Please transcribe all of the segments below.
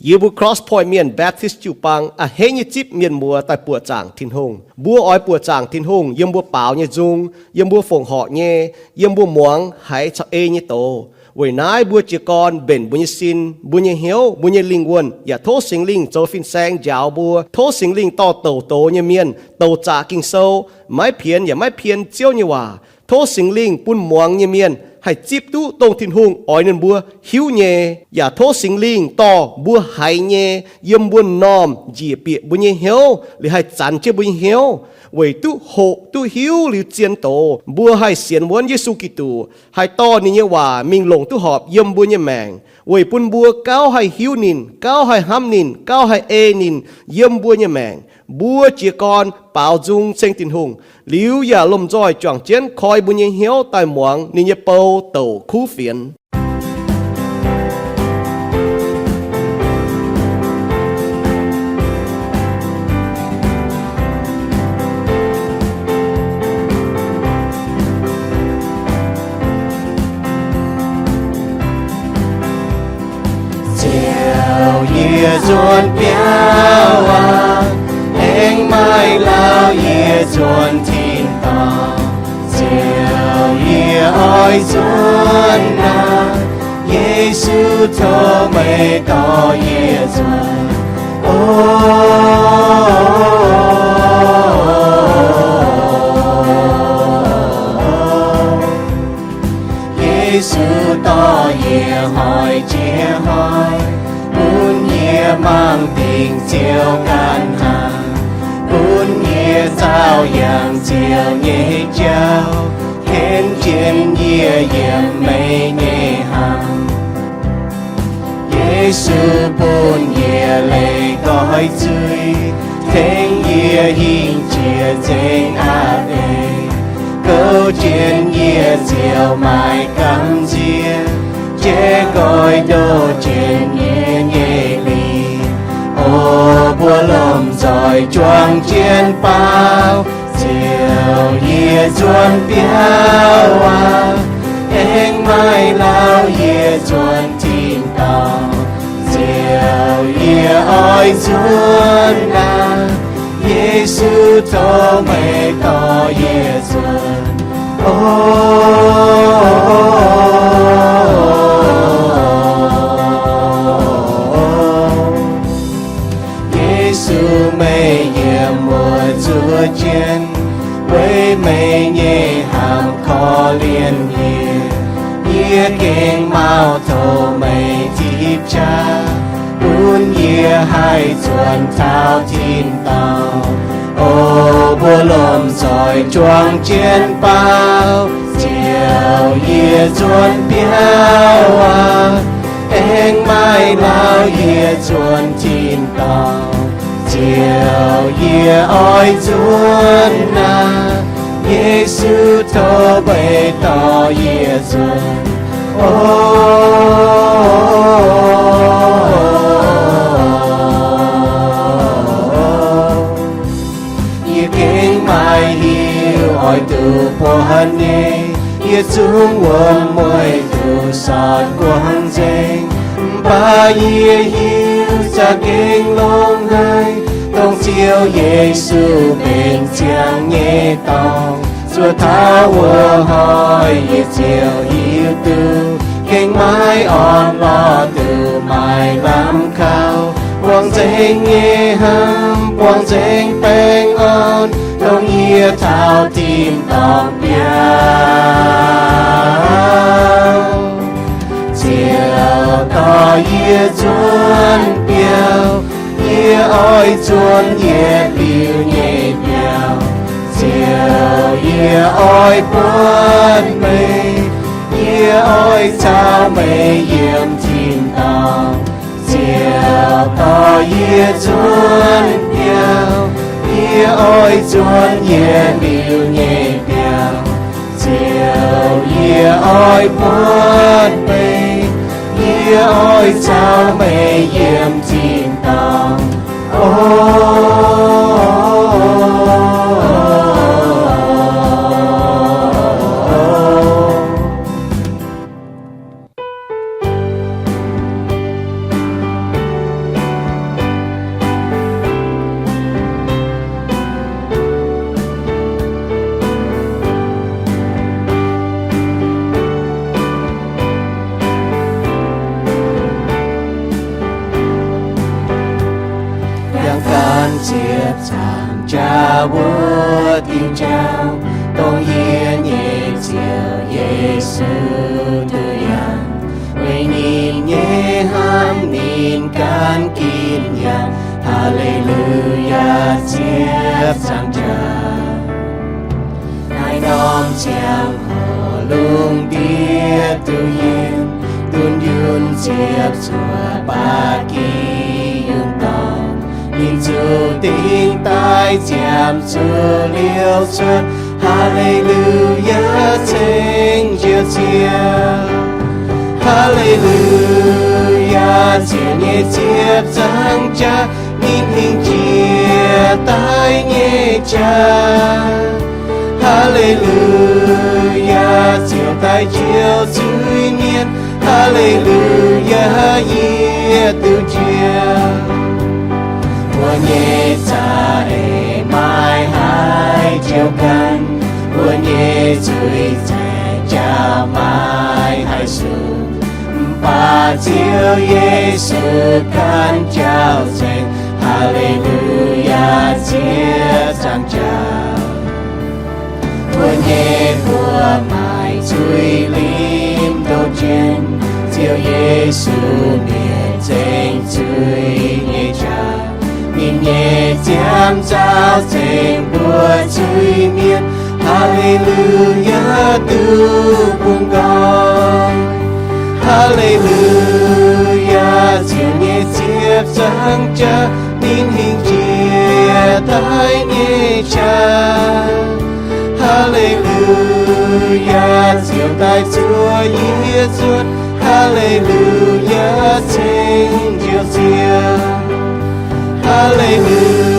Yie mbuo Cross Point Mienh Baptist jiu-baang a'hneiv nyei zipv mienh muoz daaih buoqc zaangc Tin-Hungh. Mbuo oix buoqc zaangc Tin-Hungh yiem mbuo baaux nyei nzung, yiem mbuo fongc horc nyei, yiem mbuo muangx haiz caux ei nyei doz. Weic naaiv mbuo jiez gorn mbenc mbuo nyei sin, mbuo nyei hnyouv, mbuo nyei lingh wuonh, yaac tov Singx Lingh zoux fin-saeng njaaux mbuo. Tov Singx Lingh dorh douc doz nyei mienh, douc zaqc Ging-Sou, maiv pienx yaac maiv pien Ziouv nyei waac. Tov Singx Lingh bun muangx nyei mienh haih zipv duqv dongh Tin-Hungh oix ninh mbuo hiuv nyei. Yaac tov Singx Lingh dorh mbuo haiz nyei yiem mbuo m'normh njiec bieqc mbuo nyei hnyouv, liuz haih zanx jienv mbuo nyei hnyouv, weic duqv hoqc duqv hiuv liuz zien doz, mbuo haih sienx wuonv Yesu Giduc, haih dorh ninh nyei waac mingh longc duqv horpc yiem mbuo nyei maengc, weic bun mbuo gauh haih hiuv ninh, gauh haih hnamv ninh, gauh haih ei ninh yiem mbuo nyei maengc. Mbuo jiez gorn baaux nzung ceng Tin-Hungh, liuz yaac lomh nzoih juangc jienv koi mbuo nyei hnyouv daaih muangx ninh nyei bou douc kuv fienx. Ziouv, yie nzuonx biauv aqv, aengx maaih lauh yie nzuonx tin-dorngh. Ziouv, yie oix nzuonx naaic, Yesu, tov meih dorh yie nzuonx. O Yesu, dorh yie hoic jiex hoic, bun yie mangc dingc Ziouv ganh hnaangx, bun yie zaauh yangh Ziouv nyei jauv, tengx jienv yie yiem meih nyei hnyouv. Yesu, bun yie leih goiv zuiz, tengx yie hingh jiex nzengc aqv ei. Gouv jienv yie, Ziouv, maaih gamh nziex, jaiv goiv ndoh jienv yie nyei lingc. O mbuo lomh nzoih juangc jienv baaux, Ziouv, yie nzuonx biauv aqv, aengx maaih lauh yie nzuonx tin-dorngh. Ziouv, yie oix nzuonx naaic, Yesu, tov meih dorh yie nzuonx. O Yesu, meih yiem wuov zuov jienv, weic meih nyei hnamv korv-lienh yie. Yie gengh mauh tov meih tipv qaqv, bun yie haih nzuonx taux tin-dorngh. O mbuo lomh nzoih juangc jienv baaux, Ziouv, yie nzuonx biauv aqv, aengx maaih lauh yie nzuonx tin-dorngh. Ziouv, yie oix nzuonx naaic, Yesu, tov meih dorh yie nzuonx. O yie gengh maaih hiuv oix duqv buatc nyei, yie zungv wuom-mueic duqv sortv guangc nzengc. Mv baac yie hiuv za'gengh longx haic, dongh Ziouv Yesu benx ziangh nyei dorngx. Zuov taux wuov hnoi yie ziouc hiuv duqv gengh maiv orn-lorqc duqv maaih lamh kaux, buangh nzengc nyei hnamv, buangh nzengc baengh orn, dongh yie taux tin-dorngh biauv. Ziouv dorh yie nzuonx biauv, yie oix nzuonx yietc liuz nyei biauv. Ziouv, yie oix buatc meih, yie oix caux meih yiem tin-dorngh. Ziouv dorh yie nzuonx biauv, yie oix nzuonx yietc liuz nyei biauv. Ziouv, yie oix buatc meih, yie oix caux meih yiem tin-dorngh. O Ziepc zaangc jaax wuov diuh jauv, dongh yie nyei Ziouv Yesu duqv yangh. Weic ninh nyei hnamv ninh gan ginv yangh. Haa^le^lu^yaa, ziepc zaangc jaax. Naaiv norm ziangh hoc lungh ndiev duqv yiem, dunh yunh ziepc zuoqc ba'gi yungz dorngh. Ninh zuqc dingc daaih ziepc zuoqc liouh cuotv. Haa^le^lu^yaa, ceng Ziouv Ziouv. Haa^le^lu^yaa, Ziouv nyei ziepc zaangc jaax, ninh hingh jiex daaih nyei jaax. Haa^le^lu^yaa, Ziouv daaih njoux zuiz-mienh. Haa^le^lu^yaa, yie duqv njoux. Mbuo nyei za'eix maiv haih njoux ganh, mbuo nyei zuiz-zaengc jaax maiv haih sung. Mv baac Ziouv Yesu ganh jauv-zengx. Haa^le^lu^yaa, ziepc zaangc jaax. Mbuo nyei buoz-maix zuiz limh ndoh jienv, Ziouv Yesu mietc nzengc zuiz nyei jaax. Ninh nyei ziangh zaux zengc mbuo zuiz-mienh. Haa^le^lu^yaa, duqv bungx nqoi. Haa^le^lu^yaa, Ziouv nyei ziepc zaangc jaax, ninh hingh jiex daaih nyei jaax. Haa^le^lu^yaa, Ziouv daaih zuov yie zuotv. Haa^le^lu^yaa, ceng Ziouv Ziouv. Haa^le^lu^yaa,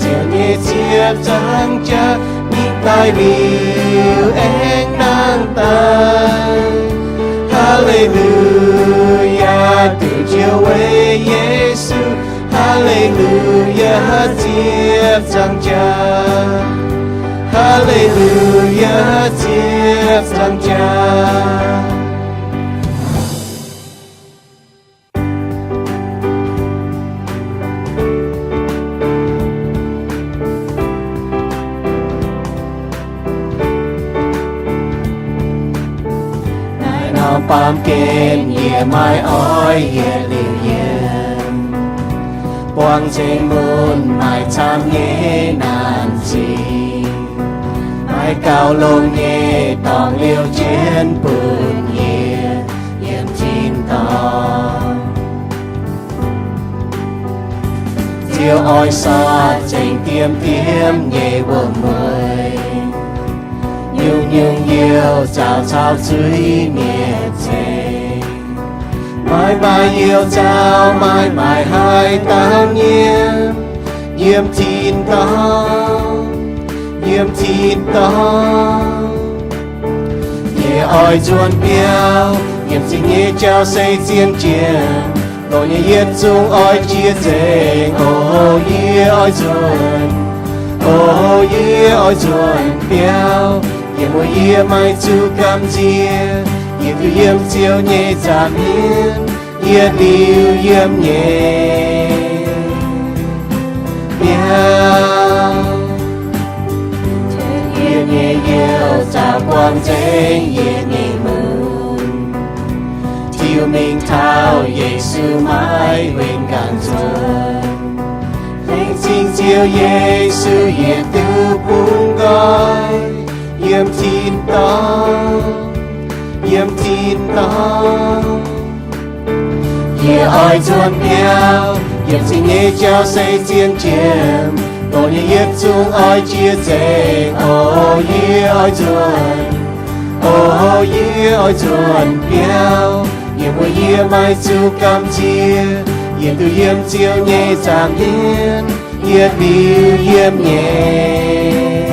Ziouv nyei ziepc zaangc jaax, ninh daaih liuz aengx nangh daaih. Haa^le^lu^yaa, duqv njoux weic Yesu. Haa^le^lu^yaa, ziepc zaangc jaax. Haa^le^lu^yaa, ziepc zaangc jaax. Naaiv norm baamh gen yie maiv oix yietc liuz yiem, buangh nzengc mun maaih camv nyei naanc zingh. Maiv gauh longx nyei dorngx liouh jienv bun yie yiem tin-dorngh. Ziouv oix sortv zengc diemv diemv nyei wuom-mueiz, nyungc-nyungc youh zaux caux zuiz-mienh ceng. Maiv maaih youh zaux, maiv maaih haaix dauh nyiemv yiem tin-dorngh, yiem tin-dorngh. Yie oix nzuonx biauv, yiem zingh nyei jauv se zien jiex, dongh yie yietc zungv oix jiex nzengc. O, yie oix nzuonx, o, yie oix nzuonx biauv, yiem wuov yie maiv zuqc gamh nziex. Yie duqv yiem Ziouv nyei nza'hmien, yietc liuz yiem nyei biauv. Yie nyei youh zaux buangh nzengc yie nyei mun, tiux mingh taux Yesu maiv winh ganh nzuonx. Laengz zingh Ziouv Yesu, yie duqv bungx nqoi yiem tin-dorngh, yiem tin-dorngh. Yie oix nzuonx biauv, yiem zingh nyei jauv se zien jiex, dongh yie yietc zungv oix jiex nzengc. O, yie oix nzuonx, o, yie oix nzuonx biauv, yiem wuov yie maiv zuqc gamh nziex. Yie duqv yiem Ziouv nyei nza'hmien, yietc liuz yiem nyei.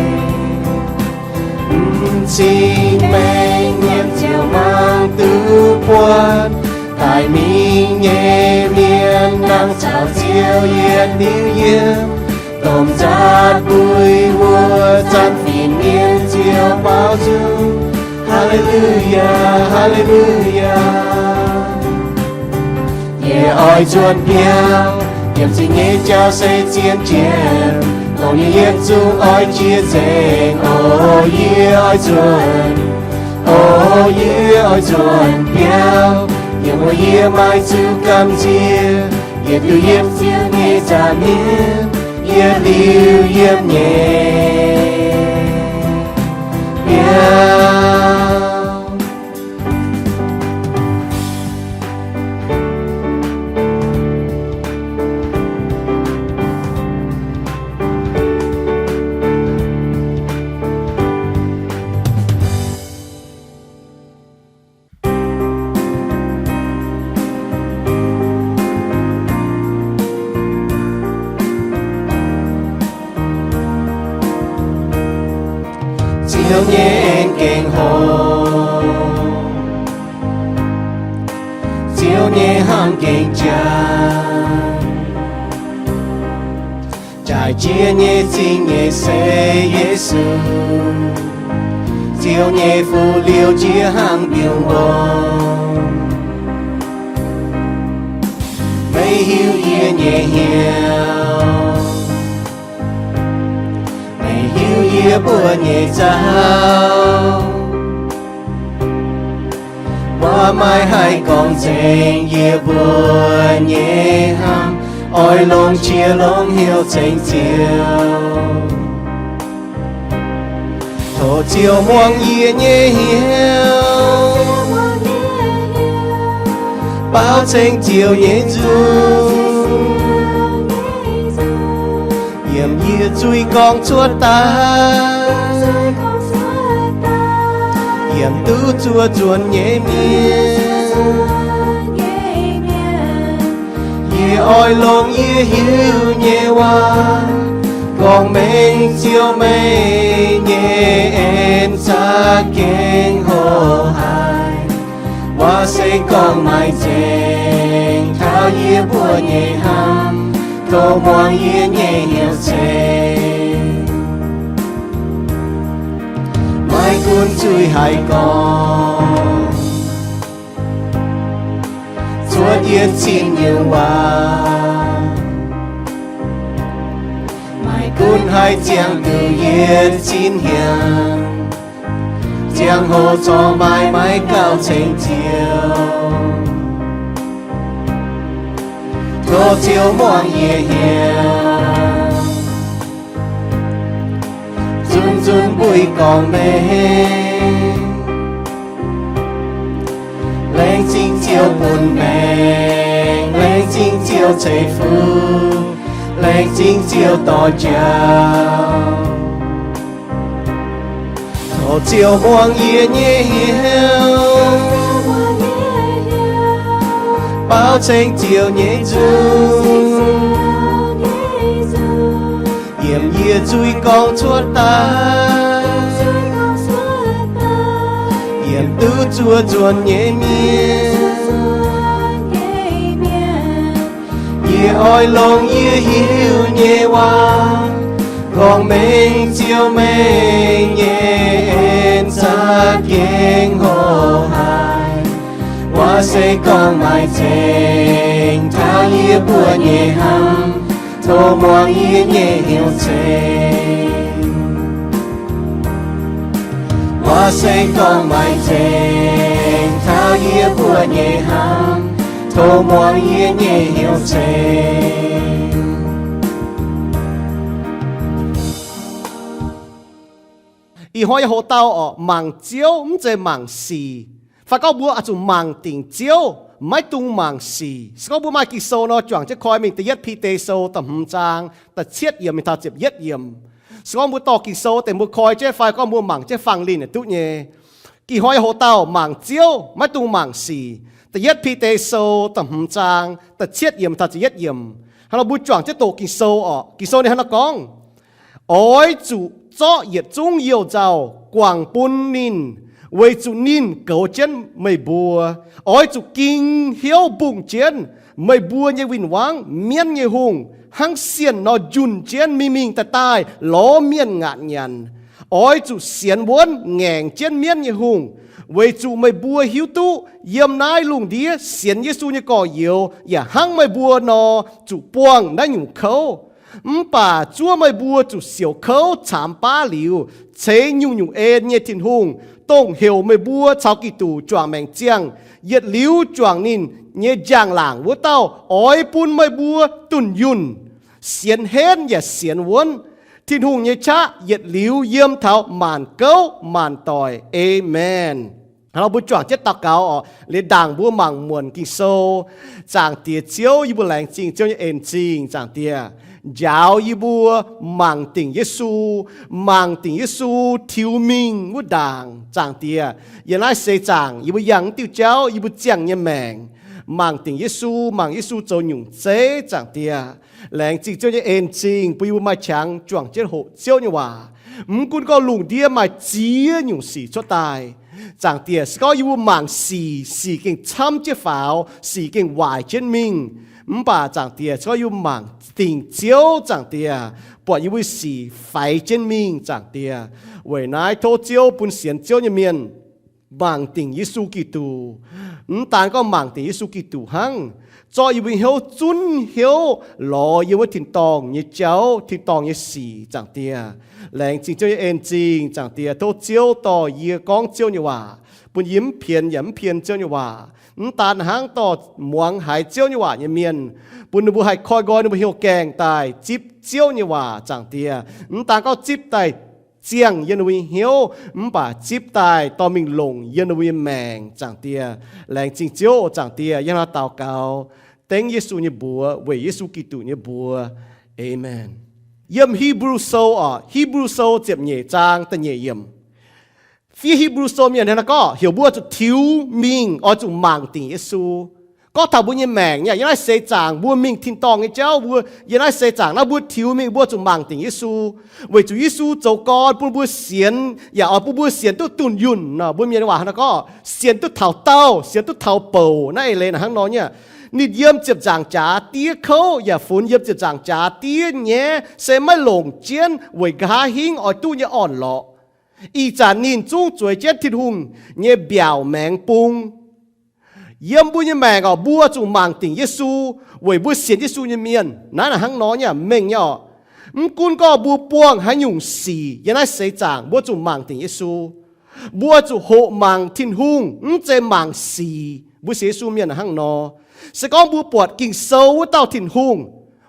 M'zing mengh yiem Ziouv mangc duqv buatc, daic mingh nyei mienh nangh caux Ziouv yietc liuz yiem. Domh nzaatc buix wuov zanc fin-mienh Ziouv baaux nzung. Haa^le^lu^yaa, haa^le^lu^yaa. Yie oix nzuonx biauv, Yiem zingh nyei jauv se zien jienv, dongh yie yietc zungv oix jiex nzengc. O, yie oix nzuonx. O, yie oix nzuonx biauv. Yiem wuov yie maiv zuqc gamh nziex, yie duqv yiem Ziouv nyei nza'hmien, yie liuz yiem nyei biauv. Ziouv nyei en gengh hoc, Ziouv nyei hnamv gengh jaa. Jaaix jiex nyei zingh nyeic se Yesu, Ziouv nyei Fuqv liouh jiex hnangv mbiungc nqorngv. Meih hiuv yie nyei hnyouv, meih hiuv yie mbuo nyei nzauh. Waac maiv haih gorngv nzengc yie mbuo nyei hnamv, oix longc qiex longc hnyouv ceng Ziouv. Tov Ziouv muangx yie nyei hnyouv, baaux ceng Ziouv nyei nzung, yiem yie zuiz gorngv cuotv daaih, yiem duqv zuov nzuonx nyei mienh. Yie oix longc yie hiuv nyei waac gorngv mengh Ziouv meih nyei en za'gengh hoc haic. Waac se gorngv maiv nzengc taux yie mbuo nyei hnamv, tov muangx yie nyei hnyouv ceng. Maiv gunv zuiz haiz gorngv cuotv yie cin nyei waac, maiv gunv haaix ziangh duqv yie cin hnyangx, ziangh hoc corc maaih maiv gauh ceng Ziouv. Tov Ziouv muangx yie hnyouv, zunv zunv mbuo gorngv mengh. Laengz zingh Ziouv bun maengc, laengz zingh Ziouv ceix fuqv, laengz zingh Ziouv dorh njaaux. Tov Ziouv muangx yie nyei hnyouv, baaux ceng Ziouv nyei nzung, yiem yie zuiz gorngv cuotv daaih, yiem duqv zuov nzuonx nyei mienh. Yie oix longc yie hiuv nyei waac gorngv mengh Ziouv meih nyei en za'gengh hoc haic. Waac se gorngv maiv nzengc taux yie mbuo nyei hnamv, tov muangx yie nyei hnyouv ceng. Waac se gorngv maiv nzengc taux yie mbuo nyei hnamv, tov muangx yie nyei hnyouv ceng. Ih hnoi yie hoc dauh orqc, mangc Ziouv mv zeiz mangc sic. Fai gorngv mbuo oix zuqc mangc dingc Ziouv, maiv dungx mangc sic. Se gorngv mbuo maaih Ging-Sou nor, juangc jienv koi mingh da'yietv Bide Sou da'hmz zaang da'cietv yiemc mingh taux ziepc yietv yiemc. Se gorngv mbuo dorh Ging-Sou deix mbuo koi jienv fai gorngv mbuo mangc jienv fangx linh yaac duqv nyei. Ih hnoi yie hoc dauh mangc Ziouv maiv dungx mangc sic. Da'yietv Bide Sou da'hmz zaang da'cietv yiemc taux ziepc yietv yiemc. Hnangv nor mbuo juangc jienv doqc Ging-Sou orqc. Ging-Sou ninh hnangv naaiv gorngv, oix zuqc zorqv yietc zungv youh nzauh guangc bun ninh, weic zuqc ninh goux jienv meih mbuo. Oix zuqc ging hnyouv mbungh jienv meih mbuo nyei win-wangv, mienv nyei hungh, hnangv sienh nor njunh jienv mingh mingh daaih daaih lorz mienh ngaatc nyanc. Oix zuqc sienx wuonv ngaengc jienv mienv nyei hungh, Weic zuqc meih mbuo hiuv duqv yiem naaiv lungh ndiev sienx Yesu nyei gorx-youz yaac hnangv meih mbuo nor zuqc buangh naaiv nyungc kouv. Mv baac zuov meih mbuo zuqc siouc kouv caamx baav liuz, ceix nyungc-nyungc en nyei Tin-Hungh, dongh heuc meih mbuo caux Giduc juangc maengc ziangh, yietc liuz juangc ninh nyei njang-laangc wuov dauh, oix bun meih mbuo dunh yunh, sienx henv yaac sienx wuonv. Tin-Hungh nyei qaqv yietc liuz yiem taux maanc gouv maanc doic. Aamen. Hnangv nor mbuo juangc jienv daux gaux oc. Liuz ndaangc mbuo mangc muonc Ging-Sou. Zaangc Diex Ziouv, yie mbuo laengz zingh Ziouv nyei en zingh, Zaangc Diex. Njaaux yie mbuo mangc dingc Yesu, mangc dingc Yesu tiux mingh wuov ndaangc, Zaangc Diex. Yiem naaiv seix zaangc yie mbuo yangh diuh jauv, yie mbuo ziangh nyei maengc, mangc dingc Yesu, mangc Yesu zoux nyungc zeiv, Zaangc Diex. Laengz zingh Ziouv nyei en zingh bun yie mbuo maaih qangx juangc jienv hoqc Ziouv nyei waac. Mv gunv gorngv lungh ndiev maaih ziex nyungc sic cuotv daaih, Zaangc Diex, se gorngv yie mbuo mangc sic, sic gengh camv jienv faaux, sic gengh waaic jienv mingh. Mv baac Zaangc Diex, se gorngv yie mbuo mangc dingc Ziouv, Zaangc Diex, buatc yie mbuo sic faix jienv mingh, Zaangc Diex. Weic naaiv tov Ziouv bun sienx Ziouv nyei mienh mangc dingc Yesu Giduc. Mv daan gorngv mangc dingc Yesu Giduc hnangv, zorqv yie mbuo hnyouv zunv hnyouv lorz yiem wuov tin-dorngh nyei jauv, tin-dorngh nyei sic, Zaangc Diex. Laengz zingh Ziouv nyei en zingh, Zaangc Diex. Tov Ziouv dorh yie gorngv Ziouv nyei waac, bun yie mv pienx yaac mv pien Ziouv nyei waac. Mv daan hnangv, dorh muangx haiz Ziouv nyei waac nyei mienh, bun ninh mbuo haih koi nqoi ninh mbuo hnyouv gaengh daaih zipv Ziouv nyei waac, Zaangc Diex. Mv daan gorngv zipv daaih ziangh yiem ninh mbuo nyei hnyouv, mv baac zipv daaih dorh mingh longc yiem ninh mbuo nyei maengc, Zaangc Diex. Laengz zingh Ziouv oc, Zaangc Diex. Yie hnangv naaiv daux gaux dengv Yesu nyei mbuox, weic Yesu Giduc nyei mbuox. Aamen. Yiem Hipv^lu Sou oc, Hipv^lu Sou ziepc nyeic zaang da'nyeic yiemc. Fiev Hipv^lu Sou mienh hnangv naaiv gorngv heuc mbuo zuqc tiux mingh oix zuqc mangc dingc Yesu. Gorngv taux mbuo nyei maengc nyei, yiem naaiv seix zaangc mbuo mingh tin-dorngh nyei jauv, mbuo yiem naaiv seix zaangc naaiv mbuo tiux mingh mbuo zuqc mangc dingc Yesu. Weic zuqc Yesu zoux gorn bun mbuo sienx, yaac oix bun mbuo sienx duqv dunh yunh nor. Mbuo mienh waac hnangv naaiv gorngv sienx duqv taux daauh, sienx duqv taux bouc. Naaiv eix leiz naaic hnangv nor nyei. Ninh yiem ziepc nzaangc jaax diev kouv yaac funx yiem ziepc nzaangc jaax diev nyaiv, se maiv longc jienv weic nqa'haav hingv oix duqv nyei orn-lorqc. Ih zanc ninh zungv zueiz jienv Tin-Hungh nyei mbiaauc maengx bung. Yiem mbuo nyei maengc oc, mbuo zuqc mangc dingc Yesu weic mbuo sienx Yesu nyei mienh. Naaiv naaic hnangv nor nyei, mengh nyei oc. Mv gunv gorngv mbuo buangh haaix nyungc sic yiem naaiv seix zaangc, mbuo zuqc mangc dingc Yesu. Mbuo zuqc hoqc mangc Tin-Hungh, mv zeiz mangc sic. Mbuo sienx Yesu mienh hnangv nor. Se gorngv mbuo buatc Ging-Sou wuov dauh Tin-Hungh,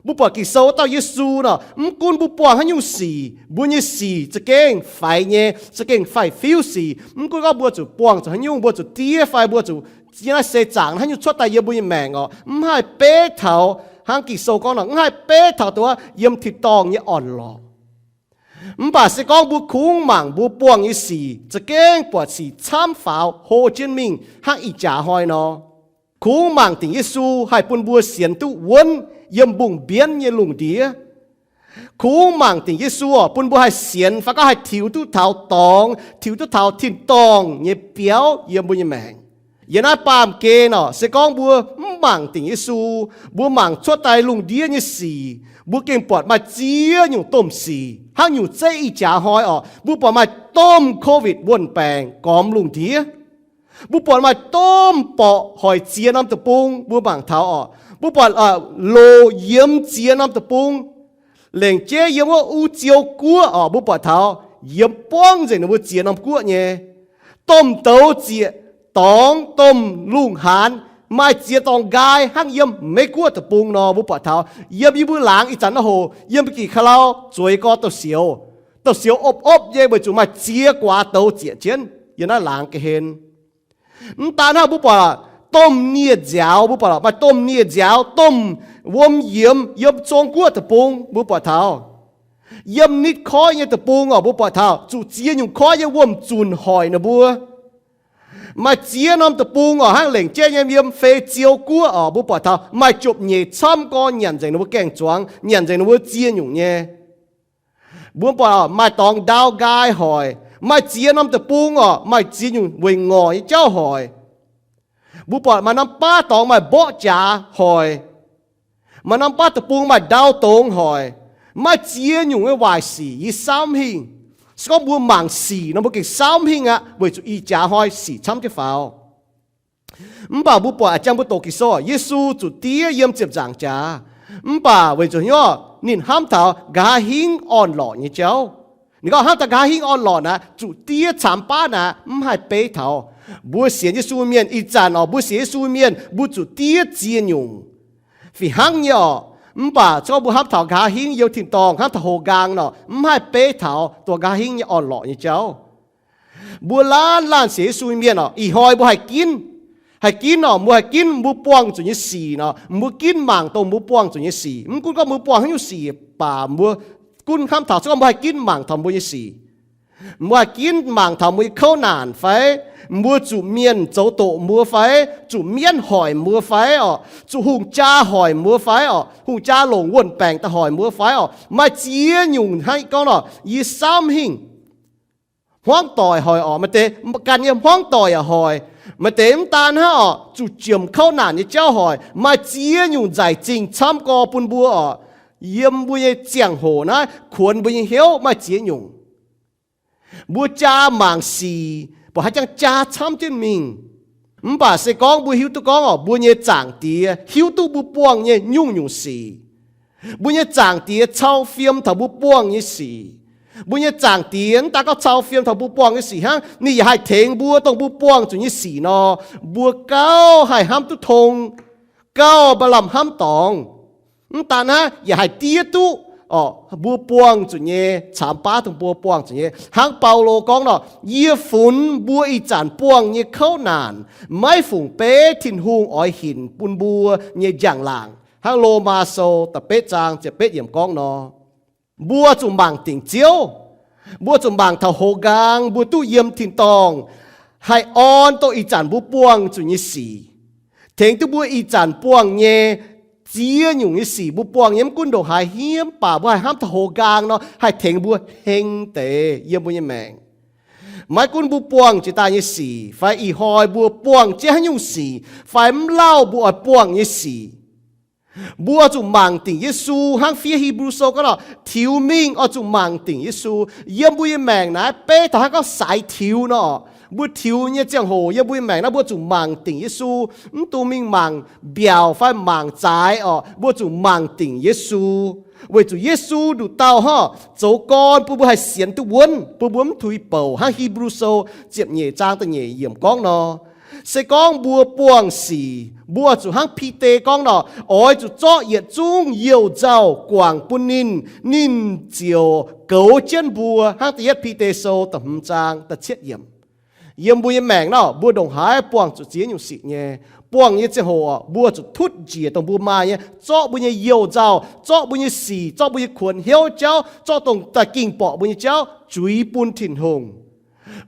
mbuo buatc Ging-Sou wuov dauh Yesu nor, mv gunv mbuo buangh haaix nyungc sic, mbuo nyei sic za'gengh faix nyei, za'gengh faix-fiuv sic. Mv gunv gorngv mbuo zuqc buangh zuqc haaix nyungc, mbuo zuqc diev fai mbuo zuqc yiem naaiv seix zaangc haaix nyungc cuotv daaih yiem mbuo nyei maengc oc, mv haih beiv taux, hnangv Ging-Sou gorngv nor, mv haih beiv taux dongh wuov yiem tin-dorngh nyei orn-lorqc. Mv baac se gorngv mbuo kungx mangc mbuo buangh nyei sic, za'gengh buatc sic camv faaux hlo jienv mingh hnangv ih jaax hnoi nor. Kungx mangc dingc Yesu haih bun mbuo sienx duqv wuonv yiem mbungh mbienv nyei lungh ndiev. Kungx mangc dingc Yesu oc, bun mbuo haih sienx fai gorngv haih tiux duqv taux dorngx, tiux duqv taux tin-dorngh nyei biauv yiem mbuo nyei maengc. Yiem naaiv baamh gen oc, se gorngv mbuo mv mangc dingc Yesu, mbuo mangc cuotv daaih lungh ndiev nyei sic, mbuo gengh buatc maaih ziex nyungc domh sic hnangv nyungc zeiv ih jaax hnoi oc. Mbuo buatc maaih domh COVID wuon-baengc gormx lungh ndiev. Mbuo buatc maaih domh borqc hoic ziex norm deic-bung, mbuo mangc taux oc. Mbuo buatc loc yiemx ziex norm deic-bung. Lengc jeiv yiem wuov U Ziou guoqv oc, mbuo buatc taux yiemx buangv nzengc ninh mbuo ziex norm guoqv nyei. Domh douz zieqc dorngx, domh lungh haanz, maaih ziex dorngx nqaai hnangv yiem Meiv Guoqv deic-bung nor, mbuo buatc taux yiem yie mbuo laangz ih zanc naaiv hoc yiem Ba'gi Ka'lau zueiz gorx douz-sioux, douz-sioux opv-opv nyei weic zuqc maaih ziex guaax douz zieqc jienv yiem naaiv laangz ga'hlen. Mv daan hnangv, mbuo buatc domh nie-nziaaux, mbuo buatc maaih domh nie-nziaaux, domh wuom yiemx yiem Zong Guoqv deic-bung, mbuo buatc taux. Yiem nitv koiv nyei deic-bung oc, mbuo buatc taux zuqc ziex nyungc koiv nyei wuom-zunc hoic ninh mbuo. Maaih ziex norm deic-bung oc, hnangv lengc jeiv nyei yiem Fei Ziou Guoqv oc, mbuo buatc taux maaih jopv nyeic camv gorx nyanc nzengc ninh mbuo gaeng-zuangx, nyanc nzengc ninh mbuo ziex nyungc nyei. Mbuo buatc maaih dorngx ndau nqaai hoic, maaih ziex norm deic-bung oc, maaih ziex nyungc weic ngorc nyei jauv hoic. Mbuo buatc maaih norm baav dorngx maaih mborqv jaax hoic. Maaih norm baav deic-bung maaih ndau dongz hoic. Maaih ziex nyungc nyei waaic sic yie samv hingh. Se gorngv mbuo mangc sic nor, mbuo gengh saauv mv hingh aqv, weic zuqc ih jaax hnoi sic camv jienv faaux. Mv baac mbuo buatc a'jang mbuo doqc Ging-Sou, Yesu zuqc diev yiem ziepc nzaangc jaax. Mv baac weic zuqc hnyouv ninh hnamv taux nqa'haav hingv orn-lorqc nyei jauv. Ninh gorngv hnamv taux nqa'haav hingv orn-lorqc naaic, zuqc diev camv baav naaic, mv haih beiv taux. Mbuo sienx Yesu mienh ih zanc orqc, mbuo sienx Yesu mienh mbuo zuqc diev ziex nyungc. Fih hnangv nyei orqc, mv baac se gorngv mbuo hnamv taux nqa'haav hingv youh tin-dorngh, hnamv taux houx nqaang nor, mv haih beiv taux dongh nqa'haav hingv nyei orn-lorqc nyei jauv. Mbuo laanh laanh sienx Yesu mienh orqc, ih hnoi mbuo haih ginv, haih ginv orqc, mbuo haih ginv mbuo buangh zuqc nyei sic nor, mbuo ginv mangc dongh mbuo buangh zuqc nyei sic. Mv gunv gorngv mbuo buangh haaix nyungc sic baac mbuo gunv hnamv taux se gorngv mbuo haih ginv mangc taux mbuo nyei sic. Mbuo haih ginv mangc taux mbuo nyei kouv naanc fai? Mbuo zuqc mienh zoux doqc mbuo fai? Zuqc mienv hoic mbuo fai orqc? Zuqc hungh jaa hoic mbuo fai orqc? Hungh jaa longc wuon-baengc daaih hoic mbuo fai orqc? Maaih ziex nyungc hnangv gorngv nor, yie saauv mv hingh. Hmuangv doic hoic orqc, maaih deix ganh nyei hmuangv doic yaac hoic. Maaih deix mv daan hnangv orqc, zuqc jiemc kouv naanc nyei jauv hoic. Maaih ziex nyungc nzaic zingh camv gorx bun mbuo orqc. Yiem mbuo nyei ziangh hoc naaiv kuonx mbuo nyei hnyouv maaih ziex nyungc. Mbuo jaa mangc sic, buatc haaix jangx jaa camv jienv mingh. Mv baac se gorngv mbuo hiuv duqv gorngv orqc, mbuo nyei Zaangc Diex hiuv duqv mbuo buangh nyei nyungc-nyungc sic. Mbuo nyei Zaangc Diex cau fiem taux mbuo buangh nyei sic. Mbuo nyei Zaangc Diex mv daan gorngv cau fiem taux mbuo buangh nyei sic hnangv, ninh yaac haih tengx mbuo dongh mbuo buangh zuqc nyei sic nor, mbuo gauh haih hnamv duqv tong, gauh maaih lamh hnamv dorngx. Mv daan naaiv yaac haih diev duqv orqc, mbuo buangh zuqc nyei, camv baav dongh mbuo buangh zuqc nyei. Hnangv Baulo gorngv nor, yie funx mbuo ih zanc buangh nyei kouv naanc, maiv fungc beiv Tin-Hungh oix hinc bun mbuo nyei njang-laangc. Hnangv Lomaa Sou da'betv zaang ziepc betv yiemc gorngv nor, mbuo zuqc mangc dingc Ziouv. Mbuo zuqc mangc taux houx nqaang mbuo duqv yiem tin-dorngh, haih orn dongh ih zanc mbuo buangh zuqc nyei sic, tengx duqv mbuo ih zanc buangh nyei ziex nyungc nyei sic. Mbuo buangh nyei mv gunv ndongc haaix hniev, mv baac mbuo haih hnamv taux houx nqaang nor, haih tengx mbuo heng deix yiem mbuo nyei maengc. Maiv gunv mbuo buangh jiex daaih nyei sic fai ih hnoi mbuo buangh jienv haaix nyungc sic fai mv lauh mbuo oix buangh nyei sic, mbuo zuqc mangc dingc Yesu. Hnangv fiev Hipv^lu Sou gorngv nor, tiux mingh oix zuqc mangc dingc Yesu. Yiem mbuo nyei maengc naaiv beiv taux hnangv gorngv saaix tiux nor, mbuo tiux nyei ziangh hoc yiem mbuo nyei maengc naaiv mbuo zuqc mangc dingc Yesu. Mv dungx mingh mangc mbiaauc fai mangc zaaix orqc, mbuo zuqc mangc dingc Yesu. Weic zuqc Yesu nduqc dauh hnangv zoux gorn bun mbuo haih sienx duqv wuonv, bun mbuo mv tuix bouc. Hnangv Hipv^lu Sou ziepc nyeic zaang da'nyeic yiemc gorngv nor, se gorngv mbuo buangh sic, mbuo zuqc hnangv Bide gorngv nor, oix zuqc zorqv yietc zungv youh nzauh guangc bun ninh, ninh ziouc goux jienv mbuo. Hnangv da'yietv Bide Sou da'hmz zaang da'cietv yiemc. Yiem mbuo nyei maengc nor, mbuo ndongc haaix buangh zuqc ziex nyungc sic nyei. Buangh nyei ziangh hoc mbuo zuqc tutv njiec dongh mbuo maaih nyei, zorqv mbuo nyei youh nzauh, zorqv mbuo nyei sic, zorqv mbuo nyei kuonx hnyouv jauv, zorqv dongh da'gingh borqc mbuo nyei jauv zuiz bun Tin-Hungh.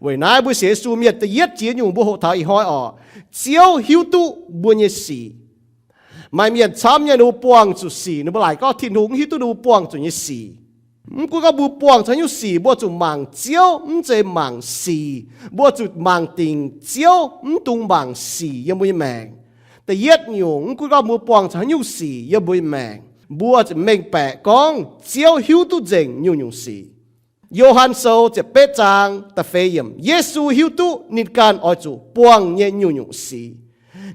Weic naaiv mbuo sienx Yesu mienh da'yietv jiex nyungc mbuo hoqc taux ih hnoi orqc, Ziouv hiuv duqv mbuo nyei sic. Maaih mienh camv nyei ninh mbuo buangh zuqc sic, ninh mbuo laaic gorngv Tin-Hungh mv hiuv duqv ninh mbuo buangh zuqc nyei sic. Mv gunv gorngv mbuo buangh zuqc haaix nyungc sic, mbuo zuqc mangc Ziouv, mv zeiz mangc sic. Mbuo zuqc mangc dingc Ziouv, mv dungx mangc sic yiem mbuo nyei maengc. Da'yietv nyungc, mv gunv gorngv mbuo buangh zuqc haaix nyungc sic yiem mbuo nyei maengc, mbuo zuqc mengh baeqc gorngv Ziouv hiuv duqv nzengc nyungc-nyungc sic. Yo^han Sou ziepc betv zaang da'feix yiemc, Yesu hiuv duqv ninh ganh oix zuqc buangh nyei nyungc-nyungc sic.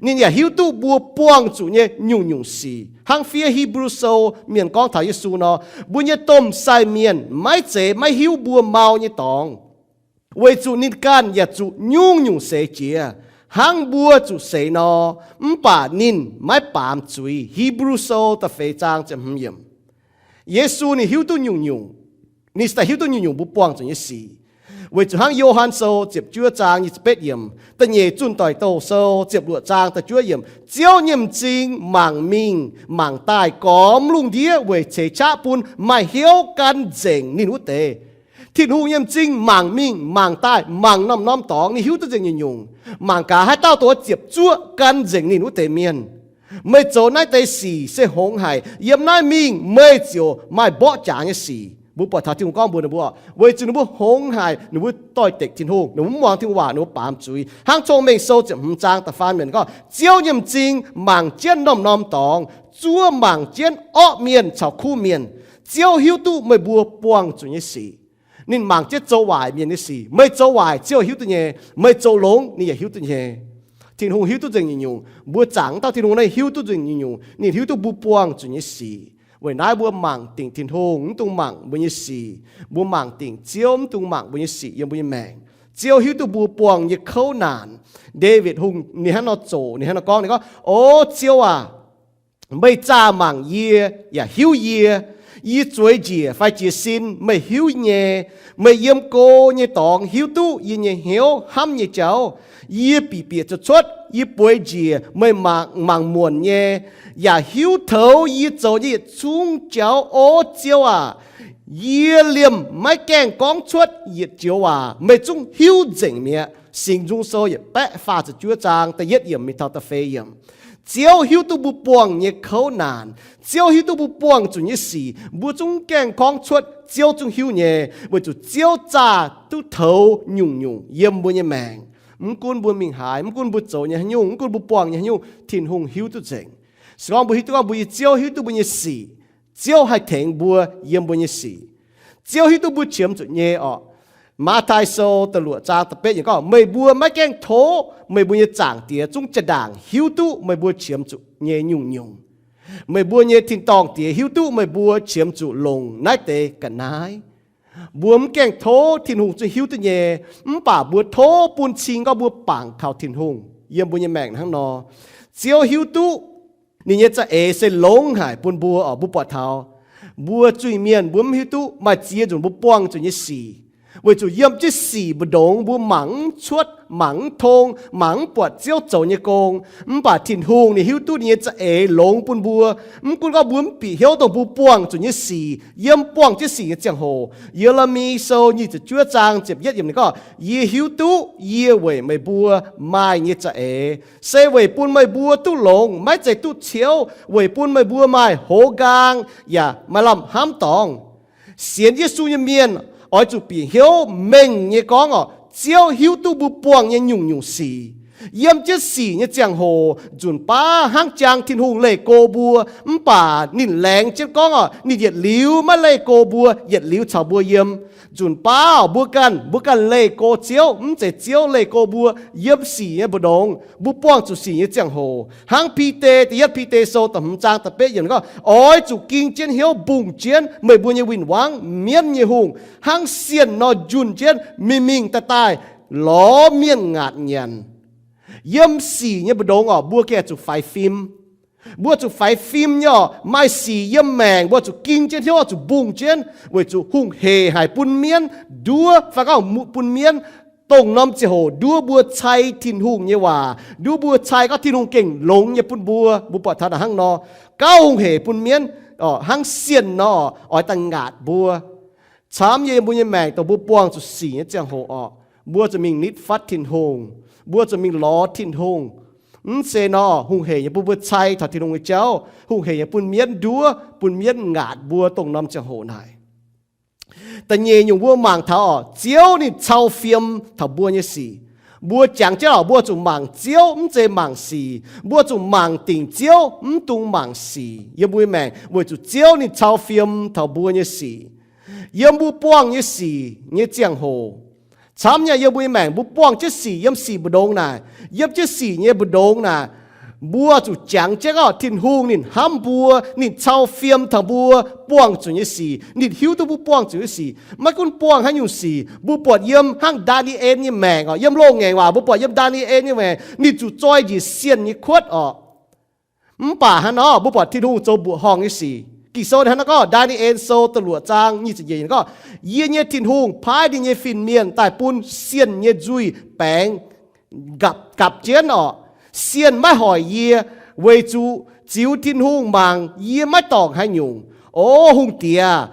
Ninh yaac hiuv duqv mbuo buangh zuqc nyei nyungc-nyungc sic. Hnangv fiev Hipv^lu Sou mienh gorngv taux Yesu nor, mbuo nyei domh sai mienh maiv zeiz maiv hiuv mbuo mau nyei dorngx, weic zuqc ninh ganh yaac zuqc nyungc-nyungc seix jiex, hnangv mbuo zuqc seix nor, mv baac ninh maiv baamz zuiz. Hipv^lu Sou da'feix zaang ziepc hmz yiemc. Yesu ninh hiuv duqv nyungc-nyungc, ninh se daaih hiuv duqv nyungc-nyungc mbuo buangh zuqc nyei sic. Weic zuqc hnangv Yo^han Sou ziepc juov zaang nyic ziepc betv yiemc, da'nyeic Zunh Doic Douh Sou ziepc luoqc zaang da'juov yiemc, Ziouv nyei m'zing mangc mingh mangc daaih gormx lungh ndiev weic ceix qaqv bun maaih hnyouv gan nzengc ninh wuov deix. Tin-Hungh nyei m'zing mangc mingh mangc daaih mangc norm-norm dorngx, ninh hiuv duqv nzengc nyungc-nyungc. Mangc gaax haaix dauh dongh ziepc zuoqv gan nzengc ninh wuov deix mienh. Meih zoux naaiv deix sic se hngongx haic. Yiem naaiv mingh meih ziouc maaih mborqv jaax nyei sic. Mbuo buatc taux Tin-Hungh gorngv mbuox ninh mbuo, weic zuqc ninh mbuo hngongx haic, ninh mbuo doix-dekc Tin-Hungh, ninh mbuo mv muangx Tin-Hungh waac, ninh mbuo baamz zuiz. Hnangv Cong-Mengh Sou ziepc hmz zaang da'faam yiemc gorngv, Ziouv nyei m'zing mangc jienv norm-norm dorngx, zuov mangc jienv orqv mienh caux kuv mienh. Ziouv hiuv duqv meih mbuo buangh zuqc nyei sic. Ninh mangc jienv zoux waaic mienh nyei sic. Meih zoux waaic, Ziouv hiuv duqv nyei. Meih zoux longx, ninh yaac hiuv duqv nyei. Tin-Hungh hiuv duqv nzengc nyungc-nyungc. Mbuo zaangc wuov dauh Tin-Hungh naaiv hiuv duqv nzengc nyungc-nyungc. Ninh hiuv duqv mbuo buangh zuqc nyei sic. Weic naaiv mbuo mangc dingc Tin-Hungh, mv dungx mangc mbuo nyei sic. Mbuo mangc dingc Ziouv, mv dungx mangc mbuo nyei sic yiem mbuo nyei maengc. Ziouv hiuv duqv mbuo buangh nyei kouv naanc. Ndaawitv Hungh ninh hnangv nor zoqc, ninh hnangv nor gorngv, ninh gorngv, O Ziouv aac, meih zaah mangc yie yaac hiuv yie. Yie zueiz njiec fai jiez sin meih hiuv nyei. Meih yiem go nyei dorngx hiuv duqv yie nyei hnyouv hnamv nyei jauv. Yie bieqc bieqc cuotv cuotv, yie bueix njiec meih mangc, mangc muonc nyei, yaac hiuv toux yie zoux nyei yietc zungv jauv. O Ziouv aac, yie liemh maiv gaengh gorngv cuotv yietc joux waac, meih zungv hiuv nzengc mi'aqv. Singx Nzung Sou yietc baeqv faah ziepc juov zaang da'yietv yiemc mingh taux da'feix yiemc. Ziouv hiuv duqv mbuo buangh nyei kouv naanc. Ziouv hiuv duqv mbuo buangh zuqc nyei sic. Mbuo zungv gaengh gorngv cuotv, Ziouv zungv hiuv nyei, weic zuqc Ziouv zaah duqv toux nyungc-nyungc yiem mbuo nyei maengc. Mv gunv mbuo mingh haaix, mv gunv mbuo zoux nyei haaix nyungc, mv gunv mbuo buangh nyei haaix nyungc, Tin-Hungh hiuv duqv nzengc. Se gorngv mbuo hiuv duqv gorngv mbuo nyei Ziouv hiuv duqv mbuo nyei sic, Ziouv haih tengx mbuo yiem mbuo nyei sic. Ziouv hiuv duqv mbuo qiemx zuqc nyei orqc. Matv^taai Sou da'luoqc zaang da'betv yiemc gorngv, Meih mbuo maiv gaengh tov meih mbuo nyei Zaangc Diex zungv jaa-ndaangc hiuv duqv meih mbuo qiemx zuqc nyei nyungc-nyungc. Meih mbuo nyei tin-dorngh Diex hiuv duqv meih mbuo qiemx zuqc longc naaiv deix ga'naaiv. Mbuo mv gaengh tov, Tin-Hungh zungv hiuv duqv nyei. Mv baac mbuo tov bun cing gorngv mbuo bangc kaux Tin-Hungh yiem mbuo nyei maengc hnangv nor. Ziouv hiuv duqv ninh nyei za'eix se longx haic bun mbuo orqc. Mbuo buatc taux mbuo zuiz-mienh mbuo mv hiuv duqv maaih ziex nzunc mbuo buangh zuqc nyei sic, weic zuqc yiem jienv sic mbu'ndongx mbuo mangc mv cuotv, mangc mv tong, mangc mv buatc Ziouv zoux nyei gong. Mv baac Tin-Hungh ninh hiuv duqv ninh nyei za'eix longx bun mbuo. Mv gunv gorngv mbuo mv bieqc hnyouv dongh mbuo buangh zuqc nyei sic, yiem buangh jienv sic nyei ziangh hoc. Ye^le^mi Sou nyic ziepc juov zaang ziepc yietv yiemc ninh gorngv, Yie hiuv duqv yie weic meih mbuo maaih nyei za'eix se weic bun meih mbuo duqv longx, maiv zeiz duqv ciouv, weic bun meih mbuo maaih hoz nqaang yaac maaih lamh hnamv dorngx. Sienx Yesu nyei mienh oix zuqc bieqc hnyouv mengh nyei gorngv orqc, Ziouv hiuv duqv mbuo buangh nyei nyungc-nyungc sic. Yiem jienv sic nyei ziangh hoc, nzunc baav hnangv jang Tin-Hungh leih go mbuo, mv baac ninh laengz jienv gorngv orqc, ninh yietc liuz maiv leih go mbuo, yietc liuz caux mbuo yiem. Nzunc baav mbuo ganh, mbuo ganh leih go Ziouv, mv zeiz Ziouv leih go mbuo. Yiem sic nyei mbu'ndongx mbuo buangh zuqc sic nyei ziangh hoc, hnangv Bide, da'yietv Bide Sou da'hmz zaang da'betv yiemc gorngv, Oix zuqc ging jienv hnyouv mbungh jienv meih mbuo nyei win-wangv, mienv nyei hungh, hnangv sienh nor njunh jienv mingh mingh daaih daaih lorz mienh ngaatc nyanc. Yiem sic nyei mbu'ndongx orqc, mbuo gengh zuqc faix fim. Mbuo zuqc faix fim nyei orqc, maaih sic yiem maengc, mbuo zuqc ging jienv hnyouv, zuqc mbungh jienv, weic zuqc hungh heic haic bun mienv nduov, fai gorngv bun mienv dongh norm ziangh hoc nduov mbuo cai Tin-Hungh nyei waac, nduov mbuo cai gorngv Tin-Hungh gengh longx nyei bun mbuo. Mbuo buatc taux naaic hnangv nor, gauh hungh heic bun mienv hnangv sienh nor oix daaih ngaatc mbuo. Camv nyei, yiem mbuo nyei maengc dongh mbuo buangh zuqc sic nyei ziangh hoc orqc, mbuo zuqc mingh nitv fatv Tin-Hungh. Mbuo zuqc mingh lorz Tin-Hungh. Mv zeiz nor, hungh heic nyei bun mbuo cai taux Tin-Hungh nyei jauv, hungh heic nyei bun mienv nduov, bun mienv ngaatc mbuo dongh norm ziangh hoc naaic. Da'nyeic nyungc mbuo mangc taux orqc, Ziouv ninh cau fiem taux mbuo nyei sic. Mbuo jangx jienv orqc, mbuo zuqc mangc Ziouv, mv zeiz mangc sic. Mbuo zuqc mangc dingc Ziouv, mv dungx mangc sic. Yiem mbuo nyei maengc weic zuqc Ziouv ninh cau fiem taux mbuo nyei sic. Yiem mbuo buangh nyei sic nyei ziangh hoc, camv nyei, yiem mbuo nyei maengc mbuo buangh jienv sic yiem sic mbu'ndongx naaic, yiem jienv sic nyei mbu'ndongx naaic, mbuo zuqc jangx jienv orqc, Tin-Hungh ninh hnamv mbuo, ninh cau fiem taux mbuo buangh zuqc nyei sic, ninh hiuv duqv mbuo buangh zuqc nyei sic. Maiv gunv buangh haaix nyungc sic, mbuo buatc yiem hnangv Ndaa^ni^en nyei maengc orqc, yiem loz-ngaengc waac mbuo buatc yiem Ndaa^ni^en nyei maengc ninh zuqc zoi njiec sienh nyei kuotv orqc. Mv baac hnangv nor mbuo buatc Tin-Hungh zoux mbuoqc horngh nyei sic. Ging-Sou hnangv naaiv gorngv, Ndaa^ni^en Sou da'luoqc zaang nyic ziepc yietc yiemc gorngv, Yie nyei Tin-Hungh paaiv ninh nyei fin-mienh daaih bun sienh nyei nzuih baengx gapv, gapv jienv orqc. Sienh maiv hoic yie, weic zuqc ziux Tin-Hungh mangc yie maiv dorngc haaix nyungc. O hungh diex,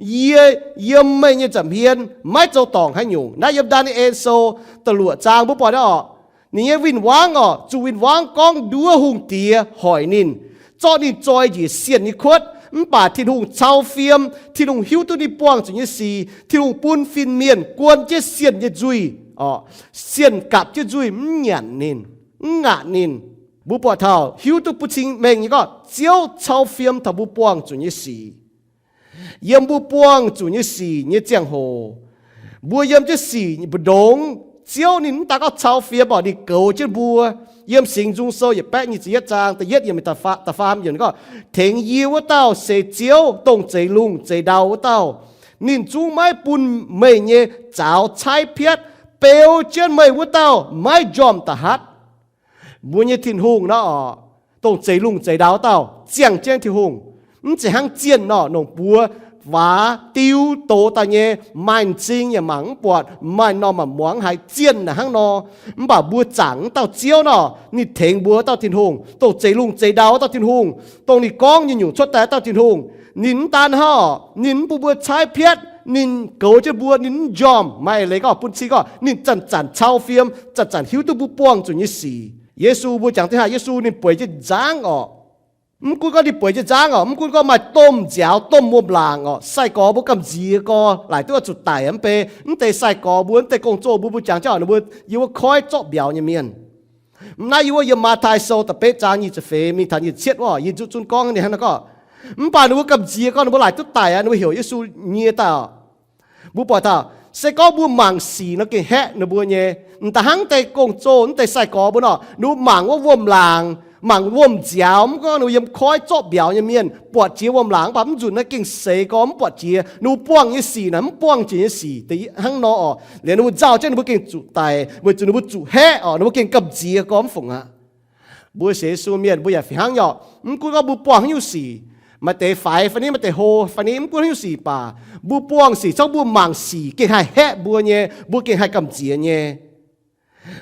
yie yiem meih nyei nza'hmien maiv zoux dorngc haaix nyungc. Naaiv yiem Ndaa^ni^en Sou da'luoqc zaang mbuo buatc orqc, ninh nyei win-wangv orqc, zuqc win-wangv gorngv nduov hungh diex hoic ninh, zorqv ninh zoi njiec sienh nyei kuotv. Mv baac Tin-Hungh cau fiem, Tin-Hungh hiuv duqv ninh buangh zuqc nyei sic, Tin-Hungh bun fin-mienh guon jienv sienh nyei nzuih orqc. Sienh gapv jienv nzuih mv nyanc ninh, mv ngaatc ninh. Mbuo buatc taux hiuv duqv bun cing mengh nyei gorngv Ziouv cau fiem taux mbuo buangh zuqc nyei sic. Yiem mbuo buangh zuqc nyei sic nyei ziangh hoc, mbuo yiem jienv sic mbu'ndongx, Ziouv ninh mv daan gorngv cau fiem orqc, ninh goux jienv mbuo. Yiem Singx Nzung Sou yietc baeqv nyic ziepc yietv zaang da'yietv yiemc da'faam yiemc gorngv, Tengx yie wuov dauh se Ziouv, dongh zeix lungh zeix ndau wuov dauh. Ninh zungv maiv bun meih nyei zaux caaiv piatv, beu jienv meih wuov dauh maiv njormh da'hatv. Mbuo nyei Tin-Hungh nor orqc, dongh zeix lungh zeix ndau wuov dauh, ziangh jienv Tin-Hungh. Mv zeiz hnangv zienh nor, nongc buoz waac diu doz daaih nyei, maaih m'zing yaac mangc mv buatc, maaih norm maaih muangx haiz zienh naaic hnangv nor. Mv baac mbuo zaangc wuov dauh Ziouv nor, ninh tengx mbuo wuov dauh Tin-Hungh, dongh zeix lungh zeix ndau wuov dauh Tin-Hungh, dongh ninh gorngv nyei nyungc cuotv daaih wuov dauh Tin-Hungh. Ninh mv daan hnangv orqc, ninh mv bun mbuo caaiv piatv, ninh goux jienv mbuo, ninh mv njormh, maaih eix leiz gorngv bun cing gorngv ninh zanc-zanc cau fiem, zanc-zanc hiuv duqv mbuo buangh zuqc nyei sic. Yesu mbuo jangx deix haaix, Yesu ninh bueix jienv nzangv orqc. Mv gunv gorngv ninh bueix jienv nzangv orqc, mv gunv gorngv maaih domh nziaaux, domh wuom-laangc orqc, sai-gorx mbuo gamh nziex gorx laaic duqv oix zuqc daic mv bei. Mv deix sai-gorx mbuo, mv deix gong-zoh mbuo, mbuo jangx jienv orqc, ninh mbuo yiem wuov koiv zorqv mbiauz nyei mienh. Mv naaiv yiem wuov, yiem Matv^tai Sou da'betv zaang nyic ziepc feix mingh taux nyic ziepc cietv wuov, yie zuqc zunv gorngv ninh hnangv naaiv gorngv, mv baac ninh mbuo gamh nziex gorx, ninh mbuo laaic duqv daic aqv, ninh mbuo heuc Yesu nyie daaih orqc. Mbuo buatc taux, se gorngv mbuo mangc sic nor gengh haeqv ninh mbuo nyei. Mv daaih hnangv deix gong-zoh, mv deix sai-gorx mbuo nor, ninh mbuo mangc wuov wuom-laangc, mangc wuom-nziaaux, mv gorngv ninh mbuo yiem koiv zorqv mbiauz nyei mienh buatc jiex wuom-laangc, mv baac mv nzunc naaiv gengh seix gorx mv buatc jiex. Ninh mbuo buangh nyei sic naaic mv buangh jiex nyei sic deix hnangv nor orqc. Liuz ninh mbuo nzauh jienv ninh mbuo gengh zuqc daic, weic zuqc ninh mbuo zuqc haeqv orqc, ninh mbuo gengh gamh nziex gorx mv fungc aqv. Mbuo sienx Yesu mienh mbuo yaac fih hnangv nyei orqc. Mv gunv gorngv mbuo buangh haaix nyungc sic, maaih deix faix fai ni, maaih deix hlo fai ni, mv gunv haaix nyungc sic baac, mbuo buangh sic, se gorngv mbuo mangc sic gengh haih haeqv mbuo nyei, mbuo gengh haih gamh nziex nyei.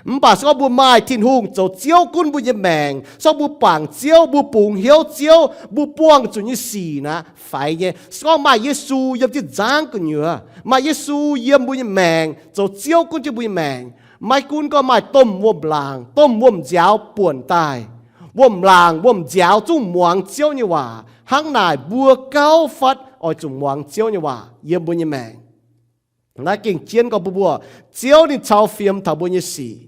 Mv baac se gorngv mbuo maaih Tin-Hungh zoux Ziouv gunv mbuo nyei maengc, se gorngv mbuo bangc Ziouv, mbuo bungx hnyouv Ziouv, mbuo buangh zuqc nyei sic naaic faix nyei. Se gorngv maaih Yesu yiem jienv nzangv gu'nyuoz, maaih Yesu yiem mbuo nyei maengc, zoux Ziouv gunv jienv mbuo nyei maengc, maiv gunv gorngv maaih domh wuom-laangc, domh wuom-nziaaux buonc daaih, wuom-laangc wuom-nziaaux zungv muangx Ziouv nyei waac. Hnangv naaic mbuo gauh fatv oix zuqc muangx Ziouv nyei waac yiem mbuo nyei maengc. Naaiv gengh jienv gorngv mbuo, mbuo, Ziouv ninh cau fiem taux mbuo nyei sic.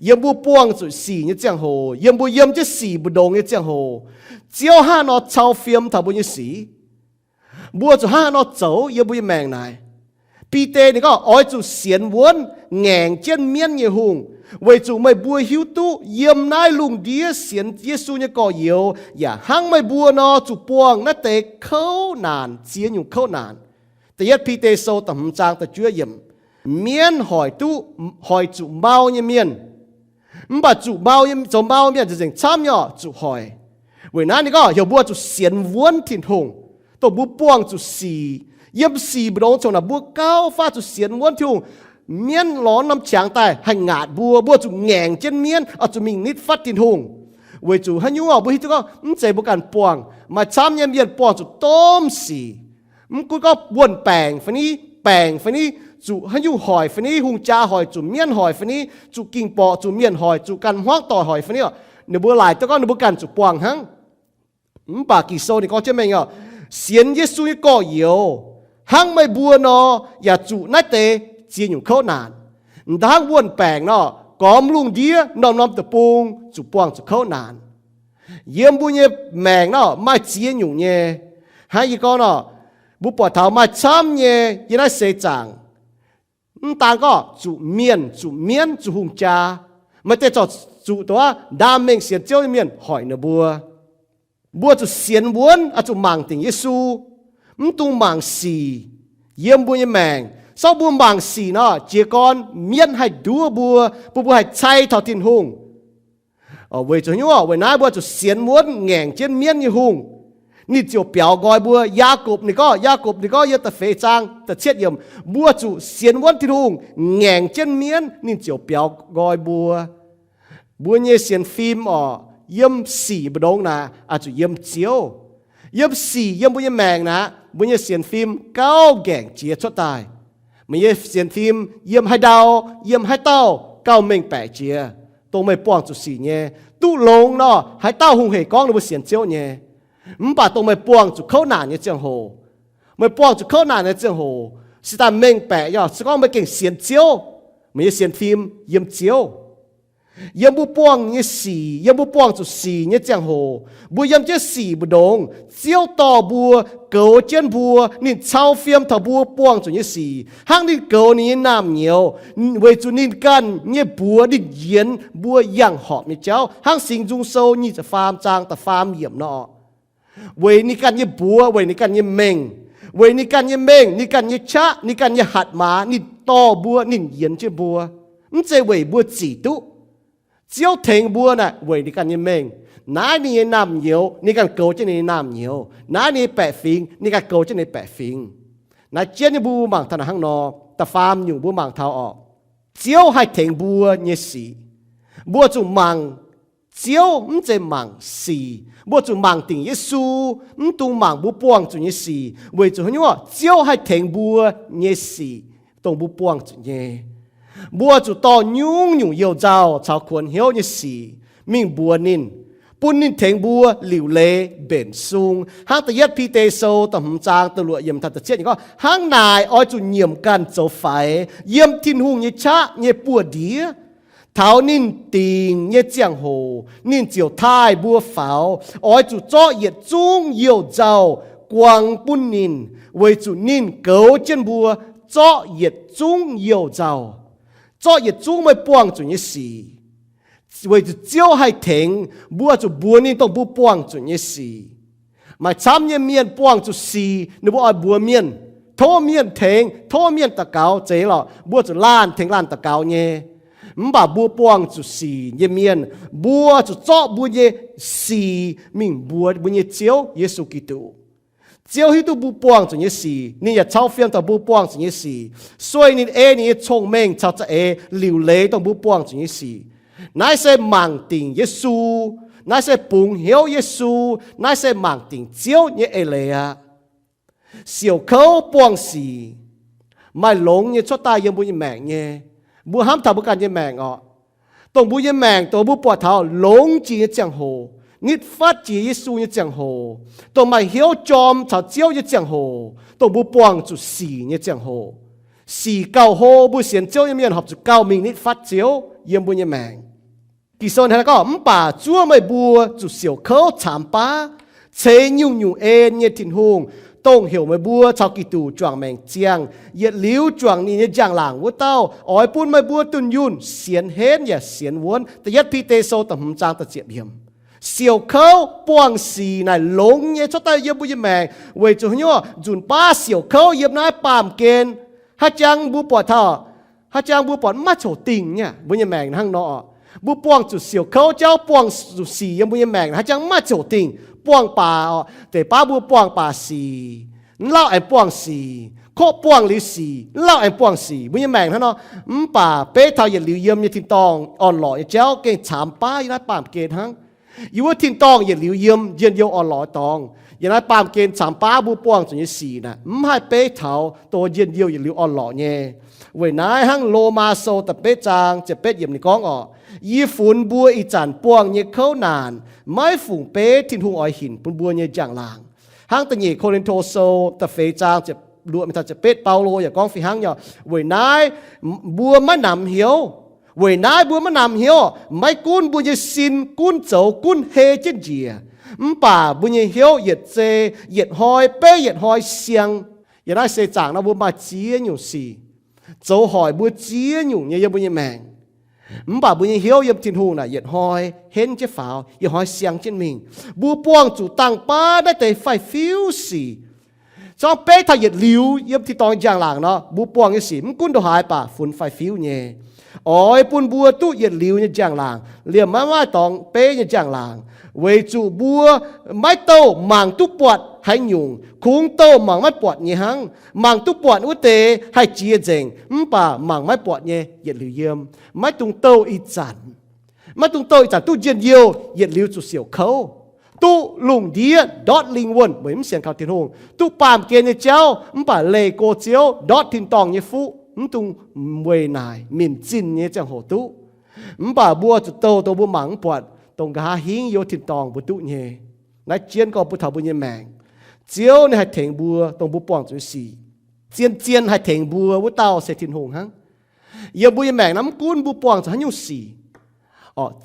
Yiem mbuo buangh zuqc sic nyei ziangh hoc, yiem mbuo yiem jienv sic mbu'ndongx nyei ziangh hoc, Ziouv hnangv nor cau fiem taux mbuo nyei sic. Mbuo zuqc hnangv haaix nor zoux yiem mbuo nyei maengc naaic? Bide ninh gorngv, oix zuqc sienx wuonv ngaengc jienv mienv nyei hungh, weic zuqc meih mbuo hiuv duqv yiem naaiv lungh ndiev sienx Yesu nyei gorx-youz yaac hnangv meih mbuo nor zuqc buangh naaiv deix kouv naanc, ziex nyungc kouv naanc. Da'yietv Bide Sou da'hmz zaang da'juov yiemc, mienv hoic duqv, hoic zuqc mau nyei mienh. Mv baac zuqc mau, zoux mau mienh nzengc-nzengc camv nyei orqc, zuqc hoic. Weic naaiv ninh gorngv heuc mbuo zuqc sienx wuonv Tin-Hungh, dongh mbuo buangh zuqc sic. Yiem sic mbu'ndongx congx naaic mbuo gauh fatv zuqc sienx wuonv Tin-Hungh. Mienv lorz norm qangx daaih haih ngaatc mbuo, mbuo zuqc ngaengc jienv mienv, oix zuqc mingh nitv fatv Tin-Hungh. Weic zuqc haaix nyungc orqc, mbuo hiuv duqv gorngv mv zeiz mbuo ganh buangh. Maaih camv nyei mienh buangh zuqc domh sic. Mv gunv gorngv wuonh baengc fai ni, baengc fai ni, zuqc haaix nyungc hoic fai ni, hungh jaa hoic, zuqc mienv hoic fai ni, zuqc ging-borqc, zuqc mienh hoic, zuqc ganh hmuangv doic hoic fai ni, ninh mbuo laaic duqv gorngv ninh mbuo ganh zuqc buangh hnangv. Mv baac Ging-Sou ninh gorngv jienv mengh orqc, sienx Yesu nyei gorx-youz hnangv meih mbuo nor, yaac zuqc naaiv deix ziex nyungc kouv naanc. M'daaih hnangv wuonh baengc nor, gormx lungh ndiev norm-norm deic-bung zuqc buangh zuqc kouv naanc. Yiem mbuo nyei maengc nor maaih ziex nyungc nyei. Hnangv yie gorngv nor, mbuo buatc taux maaih camv nyei yiem naaiv seix zaangc, mv daan gorngv zuqc mienh, zuqc mienv, zuqc hungh jaa, maaih deix corc zuqc dongh wuov ndaam mengh sienx Ziouv nyei mienh hoic ninh mbuo. Mbuo zuqc sienx wuonv, oix zuqc mangc dingc Yesu, mv dungx mangc sic yiem mbuo nyei maengc. Se gorngv mbuo mangc sic nor, jiez gorn mienv haih nduov mbuo, bun mbuo haih cai taux Tin-Hungh. Weic zuqc haaix nyungc? Weic naaiv mbuo zuqc sienx wuonv ngaengc jienv mienv nyei hungh, ninh ziouc biaux nqoi mbuo. Yaagorpc ninh gorngv, Yaagorpc ninh gorngv yiem da'feix zaang da'cietv yiemc, mbuo zuqc sienx wuonv Tin-Hungh ngaengc jienv mienv, ninh ziouc biaux nqoi mbuo. Mbuo nyei sienx fim orqc, yiem sic mbu'ndongx naaic oix zuqc yiem Ziouv. Yiem sic yiem mbuo nyei maengc naaic, mbuo nyei sienx fim gauh ngaengc jiex cuotv daaih. Meih nyei sienx fim yiem haaix ndau, yiem haaix dauh gauh mengh baeqc jiex, dongh meih buangh zuqc sic nyei. Duqv longx nor, haaix dauh hungh hec gorngv ninh mbuo sienx Ziouv nyei. Mv baac dongh meih buangh zuqc kouv naanc nyei ziangh hoc, meih buangh zuqc kouv naanc nyei ziangh hoc, se daaih mengh baeqc nyei. Se gorngv meih gengh sienx Ziouv, meih nyei sienx fim yiem Ziouv. Yiem mbuo buangh nyei sic, yiem mbuo buangh zuqc sic nyei ziangh hoc, mbuo yiem jienv sic mbu'ndongx, Ziouv dorh mbuo, goux jienv mbuo, ninh cau fiem taux mbuo buangh zuqc nyei sic, hnangv ninh goux ninh nyei naamh nyouz, weic zuqc ninh ganh nyei mbuox ninh yienx mbuo yangh horpc nyei jauv, hnangv Singx Nzung Sou nyic ziepc faam zaang da'faam yiemc nor. Weic ninh ganh nyei mbuox, weic ninh ganh nyei mengh, weic ninh ganh nyei mengh, ninh ganh nyei qaqv, ninh ganh nyei hatc maaz, ninh dorh mbuo, ninh yienx jienv mbuo. Mv zeiz weic mbuo zic duqv. Ziouv tengx mbuo naaic weic ninh ganh nyei mengh. Naaiv ninh nyei naamh nyouz, ninh ganh goux jienv ninh nyei naamh nyouz. Naaiv ninh nyei baeqc fingx, ninh ganh goux jienv ninh nyei baeqc fingx. Naaiv jienv nyei mbuo mangc taux naaic hnangv nor, da'faam nyungc mbuo mangc taux orqc, Ziouv haih tengx mbuo nyei sic. Mbuo zuqc mangc Ziouv, mv zeiz mangc sic. Mbuo zuqc mangc dingc Yesu, mv dungx mangc mbuo buangh zuqc nyei sic. Weic zuqc haaix nyungc? Ziouv haih tengx mbuo nyei sic, dongh mbuo buangh zuqc nyei. Mbuo zuqc dorh nyungc-nyungc youh-nzauh caux kuonx hnyouv nyei sic mingh mbuox ninh, bun ninh tengx mbuo liuc leiz mbenc sung. Hnangv da'yietv Bide Sou da'hmz zaang da'luoqc yiemc taux da'cietv yiemc gorngv, hnangv naaic oix zuqc nyiemc ganh zoux faix yiem Tin-Hungh nyei qaqv nyei buoz-ndiev. Taux ninh dingc nyei ziangh hoc, ninh ziouc taaih mbuo faaux. Oix zuqc zorqv yietc zungv youh nzauh guangc bun ninh, weic zuqc ninh goux jienv mbuo zorqv yietc zungv youh nzauh, zorqv yietc zungv meih buangh zuqc nyei sic. Weic zuqc Ziouv haih tengx, mbuo zuqc mbuox ninh dongh mbuo buangh zuqc nyei sic. Maaih camv nyei mienh buangh zuqc sic, ninh mbuo oix mbuox mienh, tov mienh tengx, tov mienh daux gaux, zeiz lorqc, mbuo zuqc laanh tengx laanh daux gaux nyei. Mv baac mbuo buangh zuqc sic nyei mienh, mbuo zuqc zorqv mbuo nyei sic mingh mbuox mbuo nyei Ziouv, Yesu Giduc. Ziouv hiuv duqv mbuo buangh zuqc nyei sic, ninh yaac cau fiem taux mbuo buangh zuqc nyei sic, sueih ninh ei ninh nyei cong-mengh caux za'eix liuc leiz dongh mbuo buangh zuqc nyei sic. Naaiv se mangc dingc Yesu, naaiv se bungx hnyouv Yesu, naaiv se mangc dingc Ziouv nyei eix leiz aqv. Siouc kouv buangh sic, maaih longx nyei cuotv daaih yiem mbuo nyei maengc nyei. Mbuo hnamv taux mbuo ganh nyei maengc orqc, dongh mbuo nyei maengc dongh mbuo buatc taux longx jiex nyei ziangh hoc, nitv fatv jiex Yesu nyei ziangh hoc, dongh maaih hnyouv jorm caux Ziouv nyei ziangh hoc, dongh mbuo buangh zuqc sic nyei ziangh hoc. Sic gauh hlo, mbuo sienx Ziouv nyei mienh horpc zuqc gauh mingh nitv fatv Ziouv yiem mbuo nyei maengc. Ging-Sou hnangv naaiv gorngv, mv baac zuov meih mbuo zuqc siouc kouv caamx baav, ceix nyungc-nyungc en nyei Tin-Hungh, dongh heuc meih mbuo caux Giduc juangc maengc ziangh, yietc liuz juangc ninh nyei njang-laangc wuov dauh, oix bun meih mbuo dunh yunh sienx henv yaac sienx wuonv. Da'yietv Bide Sou da'hmz zaang da'ziepc yiemc. Siouc kouv buangh sic naaic longx nyei cuotv daaih yiem mbuo nyei maengc weic zuqc haaix nyungc? Nzunc baav siouc kouv yiem naaiv baamh gen, haaix jangx mbuo buatc taux, haaix jangx mbuo buatc maiv coux dingh nyei, mbuo nyei maengc hnangv nor. Mbuo buangh zuqc siouc kouv jauv, buangh zuqc sic yiem mbuo nyei maengc, haaix jangx maiv coux dingh. Buangh baac, deix baav mbuo buangh baac sic, mv lauh aengx buangh sic, koqv buangh liuz sic, mv lauh aengx buangh sic, mbuo nyei maengc hnangv nor. Mv baac beiv taux yietc liuz yiem nyei tin-dorngh orn-lorqc nyei jauv gengh caamx baav yiem naaiv baamh gen hnangv. Yiem wuov tin-dorngh yietc liuz yiem njien-youh orn-lorqc dorngx, yiem naaiv baamh gen caamx baav mbuo buangh zuqc nyei sic naaic, mv haih beiv taux dongh njien-youh yietc liuz orn-lorqc nyei. Weic naaiv hnangv Lomaa Sou da'betv zaang ziepc betv yiemc ninh gorngv orqc, yie funx mbuo ih zanc buangh nyei kouv naanc maiv fungc beiv Tin-Hungh oix hinc bun mbuo nyei njang-laangc. Hnangv da'nyeic Ko^lin^to Sou da'feix zaang ziepc luoqc mingh taux ziepc betv, Baulo yaac gorngv fih hnangv nyei, weic naaiv mbuo maiv namx hnyouv. Weic naaiv mbuo maiv namx hnyouv, maiv gunv mbuo nyei sin gunv zoux gunv hei jienv njiec, mv baac mbuo nyei hnyouv yietc zei yietc hnoi beiv yietc hnoi siang. Yiem naaiv seix zaangc nor mbuo maaih ziex nyungc sic zoux hoic mbuo ziex nyungc nyei yiem mbuo nyei maengc. Mv baac mbuo nyei hnyouv yiem Tin-Hungh naaic yietc hnoi henv jienv faaux, yietc hnoi siang jienv mingh. Mbuo buangh zuqc dangh baav naaiv deix faix-fiuv sic. Zorngv beiv taux yietc liuz yiem tin-dorngh njang-laangc nor, mbuo buangh nyei sic mv gunv ndongc haaix baac funx faix-fiuv nyei. Oix bun mbuo duqv yietc liuz nyei njang-laangc, liemh maiv maaih dorngx beiv nyei njang-laangc, weic zuqc mbuo maiv douh mangc duqv buatc haaix nyungc, kungx douh mangc maiv buatc nyei hnangv. Mangc duqv buatc wuov deix haih jiex nzengc, mv baac mangc maiv buatc nyei yietc liuz yiem. Maiv dungx douh ih zanc. Maiv dungx douh ih zanc duqv njien-youh yietc liuz zuqc siouc kouv, duqv lungh ndiev ndortv lingh wuonh weic mv sienx kaux Tin-Hungh, duqv baamh gen nyei jauv mv baac leih go Ziouv ndortv tin-dorngh nyei fuqv, mv dungx weic naaic minc zinh nyei ziangh hoc duqv. Mv baac mbuo zuqc douh dongh mbuo mangc mv buatc, dongh nqa'haav hingv yiem tin-dorngh mbuo duqv nyei. Naaiv jienv gorngv mbuo taux mbuo nyei maengc, Ziouv ninh haih tengx mbuo dongh mbuo buangh zuqc nyei sic. Zien-zien haih tengx mbuo wuov dauh se Tin-Hungh hnangv. Yiem mbuo nyei maengc naaiv mv gunv mbuo buangh zuqc haaix nyungc sic,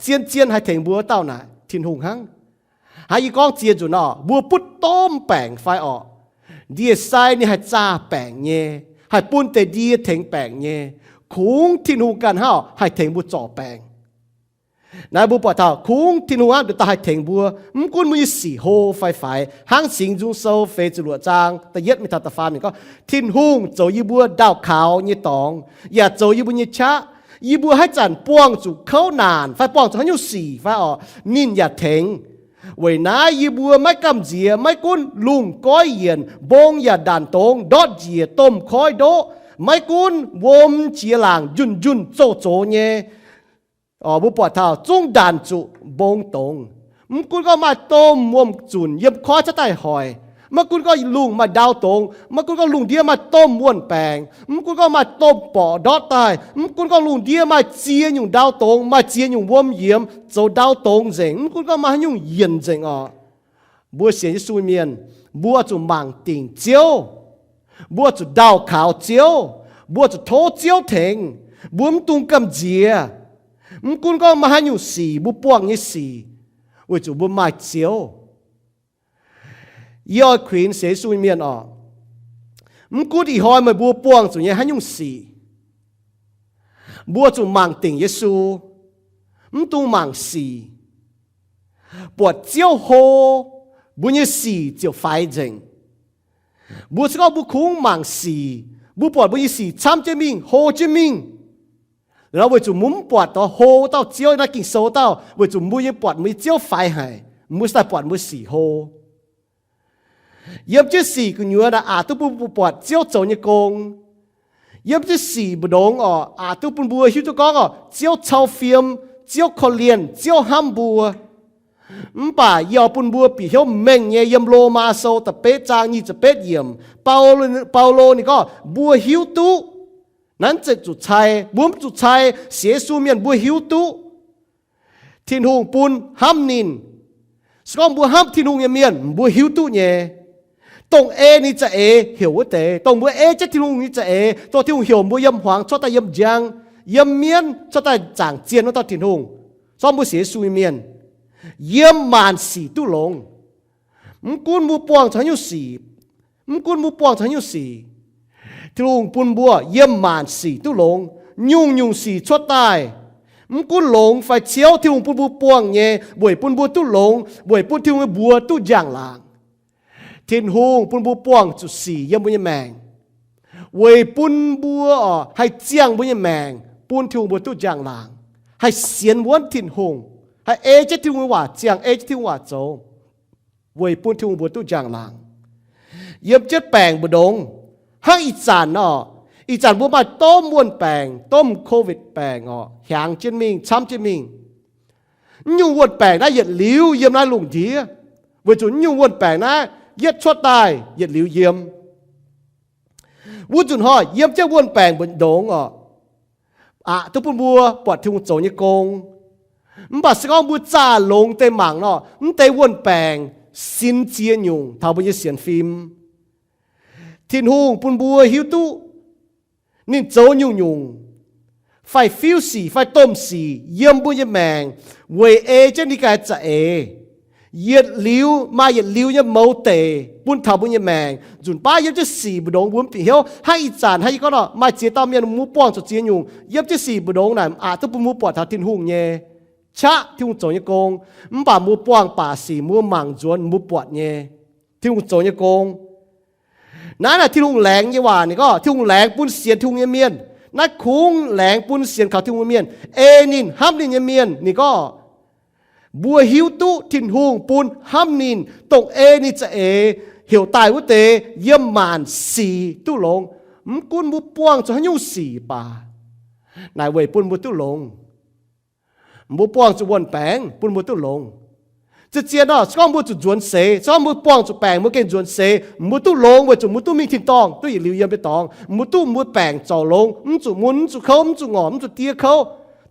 Zien-zien haih tengx mbuo dauh naaic Tin-Hungh hnangv. Hnangv yie gorngv ziex nzunc nor, mbuo butv domh baengc fai orqc, ndie-sai ninh haih zaah baengc nyei, haih bun deix ndie tengx baengc nyei. Kungx Tin-Hungh ganh hnangv haih tengx mbuo zorc baengc. Naaiv mbuo buatc taux kungx Tin-Hungh hnangv nduqc dauh haih tengx mbuo, mv gunv mbuo nyei sic hlo fai faix. Hnangv Singx Nzung Sou feix ziepc luoqc zaang da'yietv mingh taux da'faam ninh gorngv, Tin-Hungh zoux yie mbuo ndaauh kaux nyei dorngx, yaac zoux yie mbuo nyei qaqv. Yie mbuo haaix zanc buangh zuqc kouv naanc fai buangh zuqc haaix nyungc sic fai orqc, ninh yaac tengx. Weic naaiv yie mbuo maiv gamh nziex, maiv gunv lungh goiv yienc, mbong yaac ndanc dongz, ndortv njiec domh koiv ndoqv, maiv gunv wuom jiex laangc njunh njunh zoux zox nyei, mbuo buatc taux zungv ndanc zuqc mbong dongz. Mv gunv gorngv maaih domh wuom-zunc yiem koiv cuotv daaih hoic, maiv gunv gorngv lungh maaih ndau dongz, maiv gunv gorngv lungh ndiev maaih domh wuon-baengc, mv gunv gorngv maaih domh borqc ndortv daaih, mv gunv gorngv lungh ndiev maaih ziex nyungc ndau dongz, maaih ziex nyungc wuom yiemx zoux ndau dongz nzengc, mv gunv gorngv maaih haaix nyungc yienc nzengc orqc, mbuo sienx Yesu mienh, mbuo zuqc mangc dingc Ziouv. Mbuo zuqc ndaauh kaux Ziouv. Mbuo zuqc tov Ziouv tengx. Mbuo mv dungx gamh nziex. Mv gunv gorngv maaih haaix nyungc sic, mbuo buangh nyei sic, weic zuqc mbuo maaih Ziouv. Yie oix kuinx sienx Yesu nyei mienh orqc, mv gunv ih hnoi meih mbuo buangh zuqc nyei haaix nyungc sic, mbuo zuqc mangc dingc Yesu, mv dungx mangc sic. Buatc Ziouv hlo, mbuo nyei sic ziouc faix nzengc. Mbuo se gorngv mbuo kungx mangc sic, mbuo buatc mbuo nyei sic camv jienv mingh, hlo jienv mingh. Nor weic zuqc mbuo mv buatc doix hlo dauh Ziouv naaiv Ging-Sou dauh, weic zuqc mbuo nyei buatc mbuo nyei Ziouv faix haic, mbuo se daaih buatc mbuo sic hlo. Yiem jienv sic gu'nyuoz naaic aqc duqv bun mbuo buatc Ziouv zoux nyei gong. Yiem jienv sic mbu'ndongx orqc, aqc duqv bun mbuo hiuv duqv gorngv orqc, Ziouv cau fiem, Ziouv korv-lienh, Ziouv hnamv mbuo. Mv baac yie oix bun mbuo bieqc hnyouv mengh nyei yiem Lomaa Sou da'betv zaang nyic ziepc betv yiemc, Baulo ninh gorngv mbuo hiuv duqv. Naaiv zeiz zuqc cai, mbuo mv zuqc cai, sienx Yesu mienh mbuo hiuv duqv Tin-Hungh bun hnamv ninh. Se gorngv mbuo hnamv Tin-Hungh nyei mienh, mbuo hiuv duqv nyei. Dongh ei ninh za'eix heuc wuov deix, dongh mbuo ei jienv Tin-Hungh nyei za'eix, dongh Tin-Hungh heuc mbuo yiem hmuangx cuotv daaih yiem njang, yiem mienv cuotv daaih zaangc zienh wuov dauh Tin-Hungh, se gorngv mbuo sienx Yesu nyei mienh, yiem maanc sic duqv longx. Mv gunv mbuo buangh zuqc haaix nyungc sic, mv gunv mbuo buangh zuqc haaix nyungc sic, Tin-Hungh bun mbuo yiem maanc sic duqv longx. Nyungc-nyungc sic cuotv daaih, mv gunv longx fai ciouv, Tin-Hungh bun mbuo buangh nyei weic bun mbuo duqv longx, weic bun Tin-Hungh nyei mbuox duqv njang-laangc. Tin-Hungh bun mbuo buangh zuqc sic yiem mbuo nyei maengc, weic bun mbuo orqc haih ziangh mbuo nyei maengc bun Tin-Hungh mbuox duqv njang-laangc, haih sienx wuonv Tin-Hungh, haih ei jienv Tin-Hungh nyei waac ziangh, ei jienv Tin-Hungh waac zoux, weic bun Tin-Hungh mbuox duqv njang-laangc. Yiem jienv baengc mbu'ndongx, hnangv ih zanc orqc, ih zanc mbuo maaih domh wuon-baengc, domh Covid baengc orqc, hiaangx jienv mingh, camv jienv mingh. Mv nyungc wuon-baengc naaiv yietc liuz yiem naaiv lungh ndiev, weic zuqc mv nyungc wuon-baengc naaiv yietv cuotv daaih yietc liuz yiem. Wuov nzunc hnoi yiem jienv wuon-baengc mbu'ndongx orqc, aqc duqv bun mbuo buatc Tin-Hungh zoux nyei gong. Mv baac se gorngv mbuo zaah longx deix mangc nor, mv deix wuon-baengc sin ziex nyungc taux mbuo nyei sienx fim. Tin-Hungh bun mbuo hiuv duqv ninh zoux nyungc-nyungc fai fiuv sic fai domh sic yiem mbuo nyei maengc weic ei jienv ninh ganh za'eix. Yietc liuz maaih yietc liuz nyei mouz deic bun taux mbuo nyei maengc. Nzunc baav yiem jienv sic mbu'ndongx mbuo mv bieqc hnyouv. Hnangv ih zanc hnangv yie gorngv nor, maaih ziex dauh mienh mbuo buangh zuqc ziex nyungc. Yiem jienv sic mbu'ndongx naaic aqc duqv bun mbuo buatc taux Tin-Hungh nyei qaqv, Tin-Hungh zoux nyei gong. Mv baac mbuo buangh baac sic, mbuo mangc nzuonx, mbuo buatc nyei Tin-Hungh zoux nyei gong. Naaiv naaic Tin-Hungh laengz nyei waac ninh gorngv, Tin-Hungh laengz bun sienx Tin-Hungh nyei mienh. Naaiv kungx laengz bun sienx kaux Tin-Hungh nyei mienh, ei ninh, hnamv ninh nyei mienh. Ninh gorngv, mbuo hiuv duqv Tin-Hungh bun hnamv ninh, dongh ei ninh za'eix heuc daaih wuov deix yiem maanc sic duqv longx. Mv gunv mbuo buangh zuqc haaix nyungc sic baac, naaic weic bun mbuo duqv longx. Mbuo buangh zuqc wuon-baengc bun mbuo duqv longx. Zien-zien nor, se gorngv mbuo zuqc nzuonx seix, se gorngv mbuo buangh zuqc baengc mbuo gengh nzuonx seix, mbuo duqv longx weic zuqc mbuo duqv mingh tin-dorngh, duqv yietc liuz yiem nyei dorngx. Mbuo duqv mbuo baengc zorc longx, mv zuqc mun, mv zuqc kouv, mv zuqc ngorc, mv zuqc diev kouv,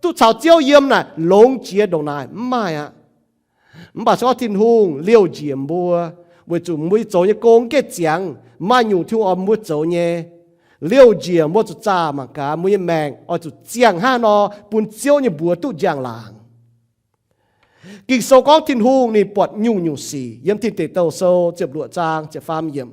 duqv caux Ziouv yiem naaic longx jiex ndongc naaic, mv maaih aqv. Mv baac se gorngv Tin-Hungh liouh njiec mbuo, weic zuqc mbuo zoux nyei gong geh ziangx, maaih nyungc Tin-Hungh oix mbuo zoux nyei. Liouh njiec mbuo zuqc zaah mangc gaax mbuo nyei maengc oix zuqc ziangh hnangv nor bun Ziouv nyei mbuox duqv njang-laangc. Ging-Sou gorngv Tin-Hungh ninh buatc nyungc-nyungc sic, yiem Tin Deic Douh Sou ziepc luoqc zaang ziepc faam yiemc.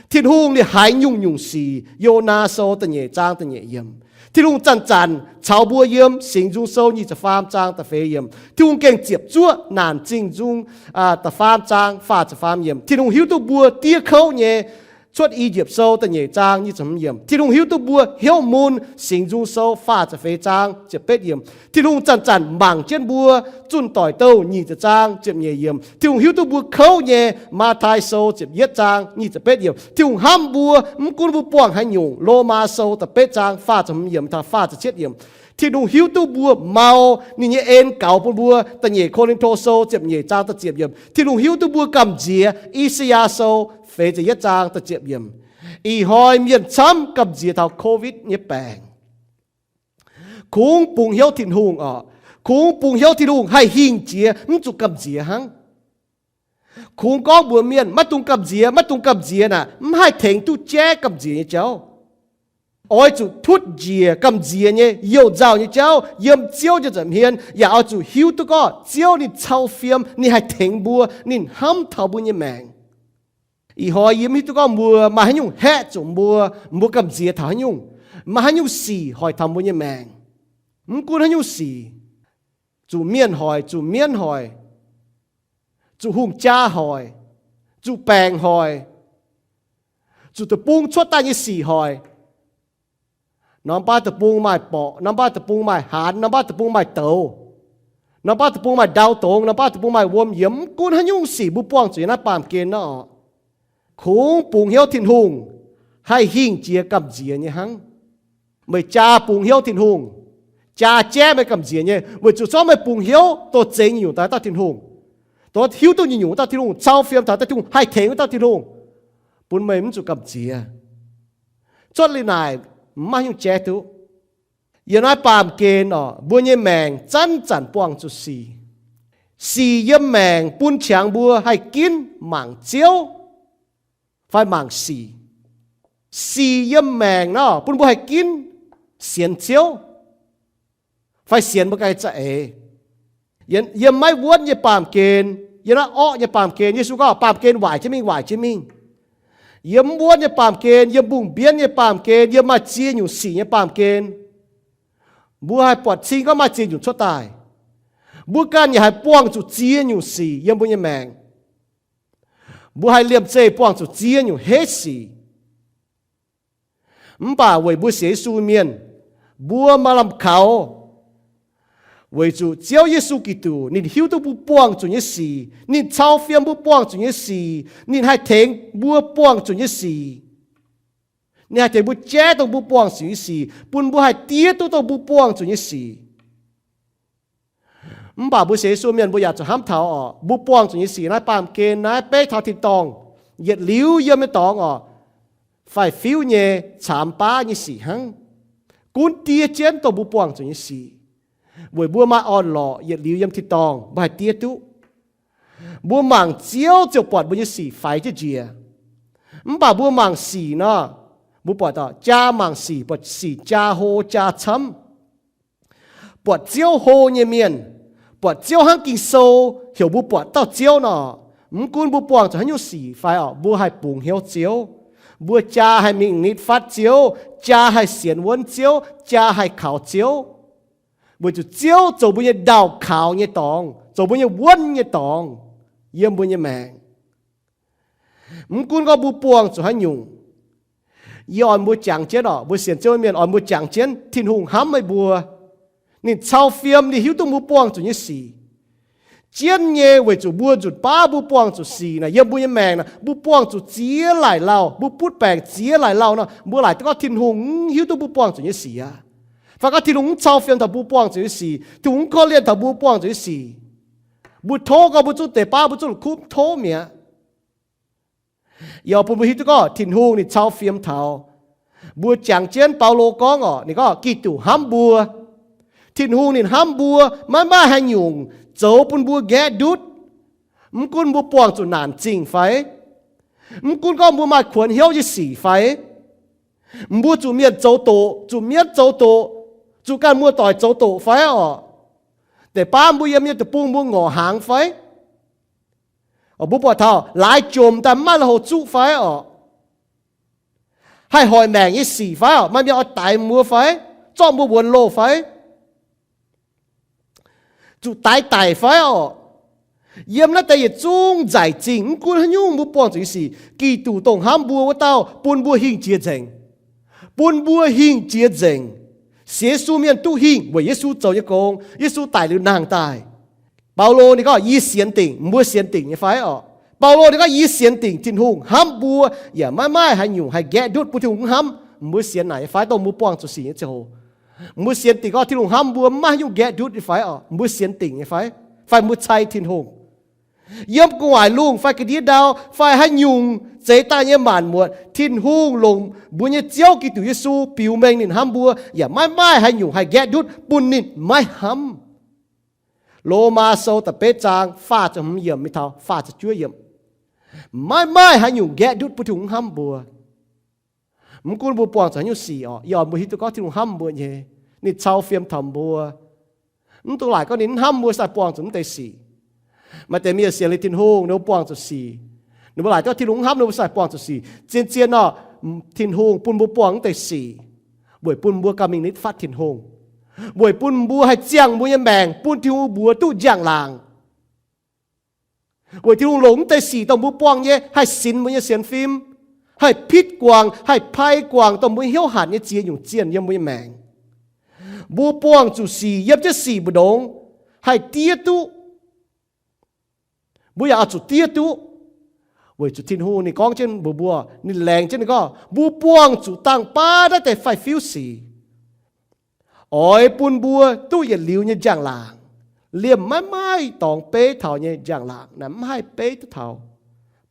Tin-Hungh ninh haiz nyungc-nyungc sic, Yonaa Sou da'nyeic zaang da'nyeic yiemc. Tin-Hungh zanc-zanc caux mbuo, yiem Singx Nzung Sou nyic ziepc faam zaang da'feix yiemc. Tin-Hungh gengh ziepc zuoqv naanc zingh nzung da'faam zaang faah ziepc faam yiemc. Tin-Hungh hiuv duqv mbuo diev kouv nyei, Cuotv I^yipv Sou da'nyeic zaang nyic ziepc hmz yiemc. Tin-Hungh hiuv duqv mbuo hnyouv mun, Singx Nzung Sou faah ziepc feix zaang ziepc betv yiemc. Tin-Hungh zanc-zanc mangc jienv mbuo, Zunh Doic Douh nyic ziepc zaang ziepc nyeic yiemc. Tin-Hungh hiuv duqv mbuo kouv nyei, Matv^tai Sou ziepc yietv zaang nyic ziepc betv yiemc. Tin-Hungh hnamv mbuo, mv gunv mbuo buangh haaix nyungc, Lomaa Sou da'betv zaang faah ziepc hmz yiemc taux faah ziepc cietv yiemc. Tin-Hungh hiuv duqv mbuo mau, ninh nyei en gaux bun mbuo, da'nyeic Ko^lin^to Sou ziepc nyeic zaang da'ziepc yiemc. Tin-Hungh hiuv duqv mbuo gamh nziex, I^saa^yaa Sou feix ziepc yietv zaang da'ziepc yiemc. Ih hnoi mienh camv gamh nziex taux Covid nyei baengc. Kungx bungx hnyouv Tin-Hungh oc. Kungx bungx hnyouv Tin-Hungh haih hingh jiex, mv zuqc gamh nziex hnangv. Kungx gorngv mbuox mienh maiv dungx gamh nziex, maiv dungx gamh nziex naaic, mv haih tengx duqv jaiv gamh nziex nyei jauv. Oix zuqc tutv njiec gamh nziex nyei youh nzauh nyei jauv yiem Ziouv nyei nza'hmien, yaac oix zuqc hiuv duqv gorngv Ziouv ninh cau fiem, ninh haih tengx mbuo, ninh hnamv taux mbuo nyei maengc. Ih hnoi yie mv hiuv duqv gorngv mbuo maaih haaix nyungc haeqv zuqc mbuo, mbuo gamh nziex taux haaix nyungc, maaih haaix nyungc sic hoic taux mbuo nyei maengc. Mv gunv haaix nyungc sic, zuqc mienh hoic, zuqc mienv hoic, zuqc hungh jaa hoic, zuqc baengc hoic, zuqc deic-bung cuotv daaih nyei sic hoic. Norm baav deic-bung maaih borqc, norm baav deic-bung maaih haanz, norm baav deic-bung maaih douz, norm baav deic-bung maaih ndau dongz, norm baav deic-bung maaih wuom yiemx, mv gunv haaix nyungc sic mbuo buangh zuqc yiem naaiv baamh gen nor, kungx bungx hnyouv Tin-Hungh haih hingh jiex gamh nziex nyei hnangv. Meih jaa bungx hnyouv Tin-Hungh, jaa jaiv meih gamh nziex nyei, weic zuqc zorqv meih bungx hnyouv dorh zengx nyungc-nyungc daaih dauh Tin-Hungh, dorh hiuv duqv nyungc-nyungc dauh Tin-Hungh, cau fiem taux dauh Tin-Hungh, haih tengx wuov dauh Tin-Hungh, bun meih mv zuqc gamh nziex. Cuotv liuz naaic, mv maaih haaix nyungc jaiv duqv. Yiem naaiv baamh gen oc, mbuo nyei maengc zanc-zanc buangh zuqc sic. Sic yiem maengc bun qangx mbuo haih ginv mangc Ziouv fai mangc sic. Sic yiem maengc nor bun mbuo haih ginv sienx Ziouv fai sienx mbuo ganh za'eix. Yiem maiv wuonv nyei baamh gen, yiem naaiv orqv nyei baamh gen, Yesu gorngv baamh gen waaic jienv mingh, waaic jienv mingh. Yiem mv wuonv nyei baamh gen, yiem mbungh mbienv nyei baamh gen, yiem maaih ziex nyungc sic nyei baamh gen, mbuo haih buatc cing gorngv maaih ziex nyungc cuotv daaih. Mbuo ganh yaac haih buangh zuqc ziex nyungc sic yiem mbuo nyei maengc. Mbuo haih liemh zeih buangh zuqc ziex nyungc heiv sic. Mv baac weic mbuo sienx Yesu mienh, mbuo maaih lamh kaux, weic zuqc Ziouv Yesu Giduc ninh hiuv duqv mbuo buangh zuqc nyei sic, ninh cau fiem mbuo buangh zuqc nyei sic, ninh haih tengx mbuo buangh zuqc nyei sic. Ninh haih tengx mbuo jaiv dongh mbuo buangh zuqc nyei sic, bun mbuo haih diev duqv dongh mbuo buangh zuqc nyei sic. Mv baac mbuo sienx Yesu mienh mbuo yaac zuqc hnamv taux oc, mbuo buangh zuqc nyei sic naaiv baamh gen naaiv beiv taux tin-dorngh, yietc liuz yiem nyei dorngx oc, faix-fiuv nyei caamx baav nyei sic hnangv. Gunv diev jienv dongh mbuo buangh zuqc nyei sic, weic mbuo maaih orn-lorqc yietc liuz yiem tin-dorngh mbuo haih diev duqv. Mbuo mangc Ziouv ziouc buatc mbuo nyei sic faix jienv njiec. Mv baac mbuo mangc sic nor, mbuo buatc jaa mangc sic, buatc sic jaa hlo jaa camv. Buatc Ziouv hlo nyei mienh, buatc Ziouv hnangv Ging-Sou heuc mbuo buatc dauh Ziouv nor, mv gunv mbuo buangh zuqc haaix nyungc sic fai oc, mbuo haih bungx hnyouv Ziouv. Mbuo jaa haih mingh nitv fatv Ziouv, jaa haih sienx wuonv Ziouv, jaa haih kaux Ziouv. Weic zuqc Ziouv zoux mbuo nyei ndaauh kaux nyei dorngx, zoux mbuo nyei wuonv nyei dorngx yiem mbuo nyei maengc. Mv gunv gorngv mbuo buangh zuqc haaix nyungc, yie oix mbuo jangx jienv oc, mbuo sienx Ziouv mienh oix mbuo jangx jienv Tin-Hungh hnamv meih mbuo. Ninh cau fiem, ninh hiuv duqv mbuo buangh zuqc nyei sic. Jienv nyei weic zuqc mbuo nzunc baav mbuo buangh zuqc sic naaic, yiem mbuo nyei maengc naaic, mbuo buangh zuqc ziex laaic lauh, mbuo butv baengc ziex laaic lauh nor, mbuo laaic duqv gorngv Tin-Hungh mv hiuv duqv mbuo buangh zuqc nyei sic aqv. Fai gorngv Tin-Hungh mv cau fiem taux mbuo buangh zuqc nyei sic, Tin-Hungh mv korv-lienh taux mbuo buangh zuqc nyei sic. Mbuo tov gorngv mbuo zungv deix baav, mbuo zungv la'kuqv mv tov mi'aqv. Yie oix bun mbuo hiuv duqv gorngv Tin-Hungh ninh cau fiem taux. Mbuo jangx jienv Baulo gorngv oc, ninh gorngv Giduc hnamv mbuo. Tin-Hungh ninh hnamv mbuo, maiv maaih haaix nyungc zoux bun mbuo nqaeqv ndutv. Mv gunv mbuo buangh zuqc naanc zingh fai, mv gunv gorngv mbuo maaih kuonx hnyouv nyei sic fai, mbuo zuqc mienh zoux doqc, zuqc mienv zoux doqc, zuqc ganh muoz-doic zoux doqc fai oc, Deix baav mbuo yiem nyei deic-bung mbuo ngorc hnaangx fai? Mbuo buatc taux laaix jomc daaih maiv maaih lui-houx zuqv fai orqc? Haih hoic maengc nyei sic fai orqc? Maaih mienh oix daix mbuo fai? Zorqv mbuo wuonx loh fai? Zuqc daix daic fai orqc? Yiem naaiv deix yietc zungv nzaic zingh, mv gunv haaix nyungc mbuo buangh zuqc nyei sic, Giduc dongh hnamv mbuo wuov dauh bun mbuo hingh jiex nzengc. Bun mbuo hingh jiex nzengc. Sienx Yesu mienh duqv hingh weic Yesu zoux nyei gong. Yesu daic liuz nangh daaih. Baulo ninh gorngv, yie sienx dingc, mbuo sienx dingc nyei fai orqc? Baulo ninh gorngv, yie sienx dingc Tin-Hungh hnamv mbuo yaac maiv maaih haaix nyungc haih nqaeqv ndutv bun Tin-Hungh mv hnamv. Mbuo sienx naaic nyei fai dongh mbuo buangh zuqc sic nyei ziangh hoc? Mbuo sienx dingc gorngv Tin-Hungh hnamv mbuo mv maaih haaix nyungc nqaeqv ndutv nyei fai orqc? Mbuo sienx dingc nyei fai? Fai mbuo cai Tin-Hungh? Yiem gu'nguaaic lungh fai ga'ndiev ndau fai haaix nyungc zeix daaih nyei maanc muotc, Tin-Hungh longc mbuo nyei Ziouv Giduc Yesu biux mengh ninh hnamv mbuo yaac maiv maaih haaix nyungc haih nqaeqv ndutv bun ninh maiv hnamv. Lomaa Sou da'betv zaang faah ziepc hmz yiemc mingh taux faah ziepc juov yiemc. Maiv maaih haaix nyungc nqaeqv ndutv bun Tin-Hungh mv hnamv mbuo. Mv gunv mbuo buangh zuqc haaix nyungc sic orqc, yie oix mbuo hiuv duqv gorngv Tin-Hungh hnamv mbuo nyei. Ninh cau fiem taux mbuo. Mv dungx laaic gorngv ninh mv hnamv mbuo sai buangh zuqc mv deix sic. Maaih deix mienh sienx liuz Tin-Hungh, ninh mbuo buangh zuqc sic, ninh mbuo laaic gorngv Tin-Hungh mv hnamv ninh mbuo sai buangh zuqc sic. Zien-zien orqc, Tin-Hungh bun mbuo buangh mv deix sic weic bun mbuo gauh mingh nitv fatv Tin-Hungh, weic bun mbuo haih ziangh mbuo nyei maengc bun Tin-Hungh mbuox duqv njang-laangc. Weic Tin-Hungh longc mv deix sic dongh mbuo buangh nyei haih sinx mbuo nyei sienx fim, haih pitv guangc, haih pai guangc dongh mbuo hnyouv hatc nyei ziex nyungc zienh yiem mbuo nyei maengc. Mbuo buangh zuqc sic, yiem jienv sic mbu'ndongx haih diev duqv. Mbuo yaac oix zuqc diev duqv, weic zuqc Tin-Hungh ninh gorngv jienv mbuox mbuo, ninh laengz jienv ninh gorngv, mbuo buangh zuqc dangh baav naaiv deix faix-fiuv sic, oix bun mbuo duqv yietc liuz nyei njang-laangc. Liemh maiv maaih dorngx beiv taux nyei njang-laangc naaic, mv haih beiv duqv taux.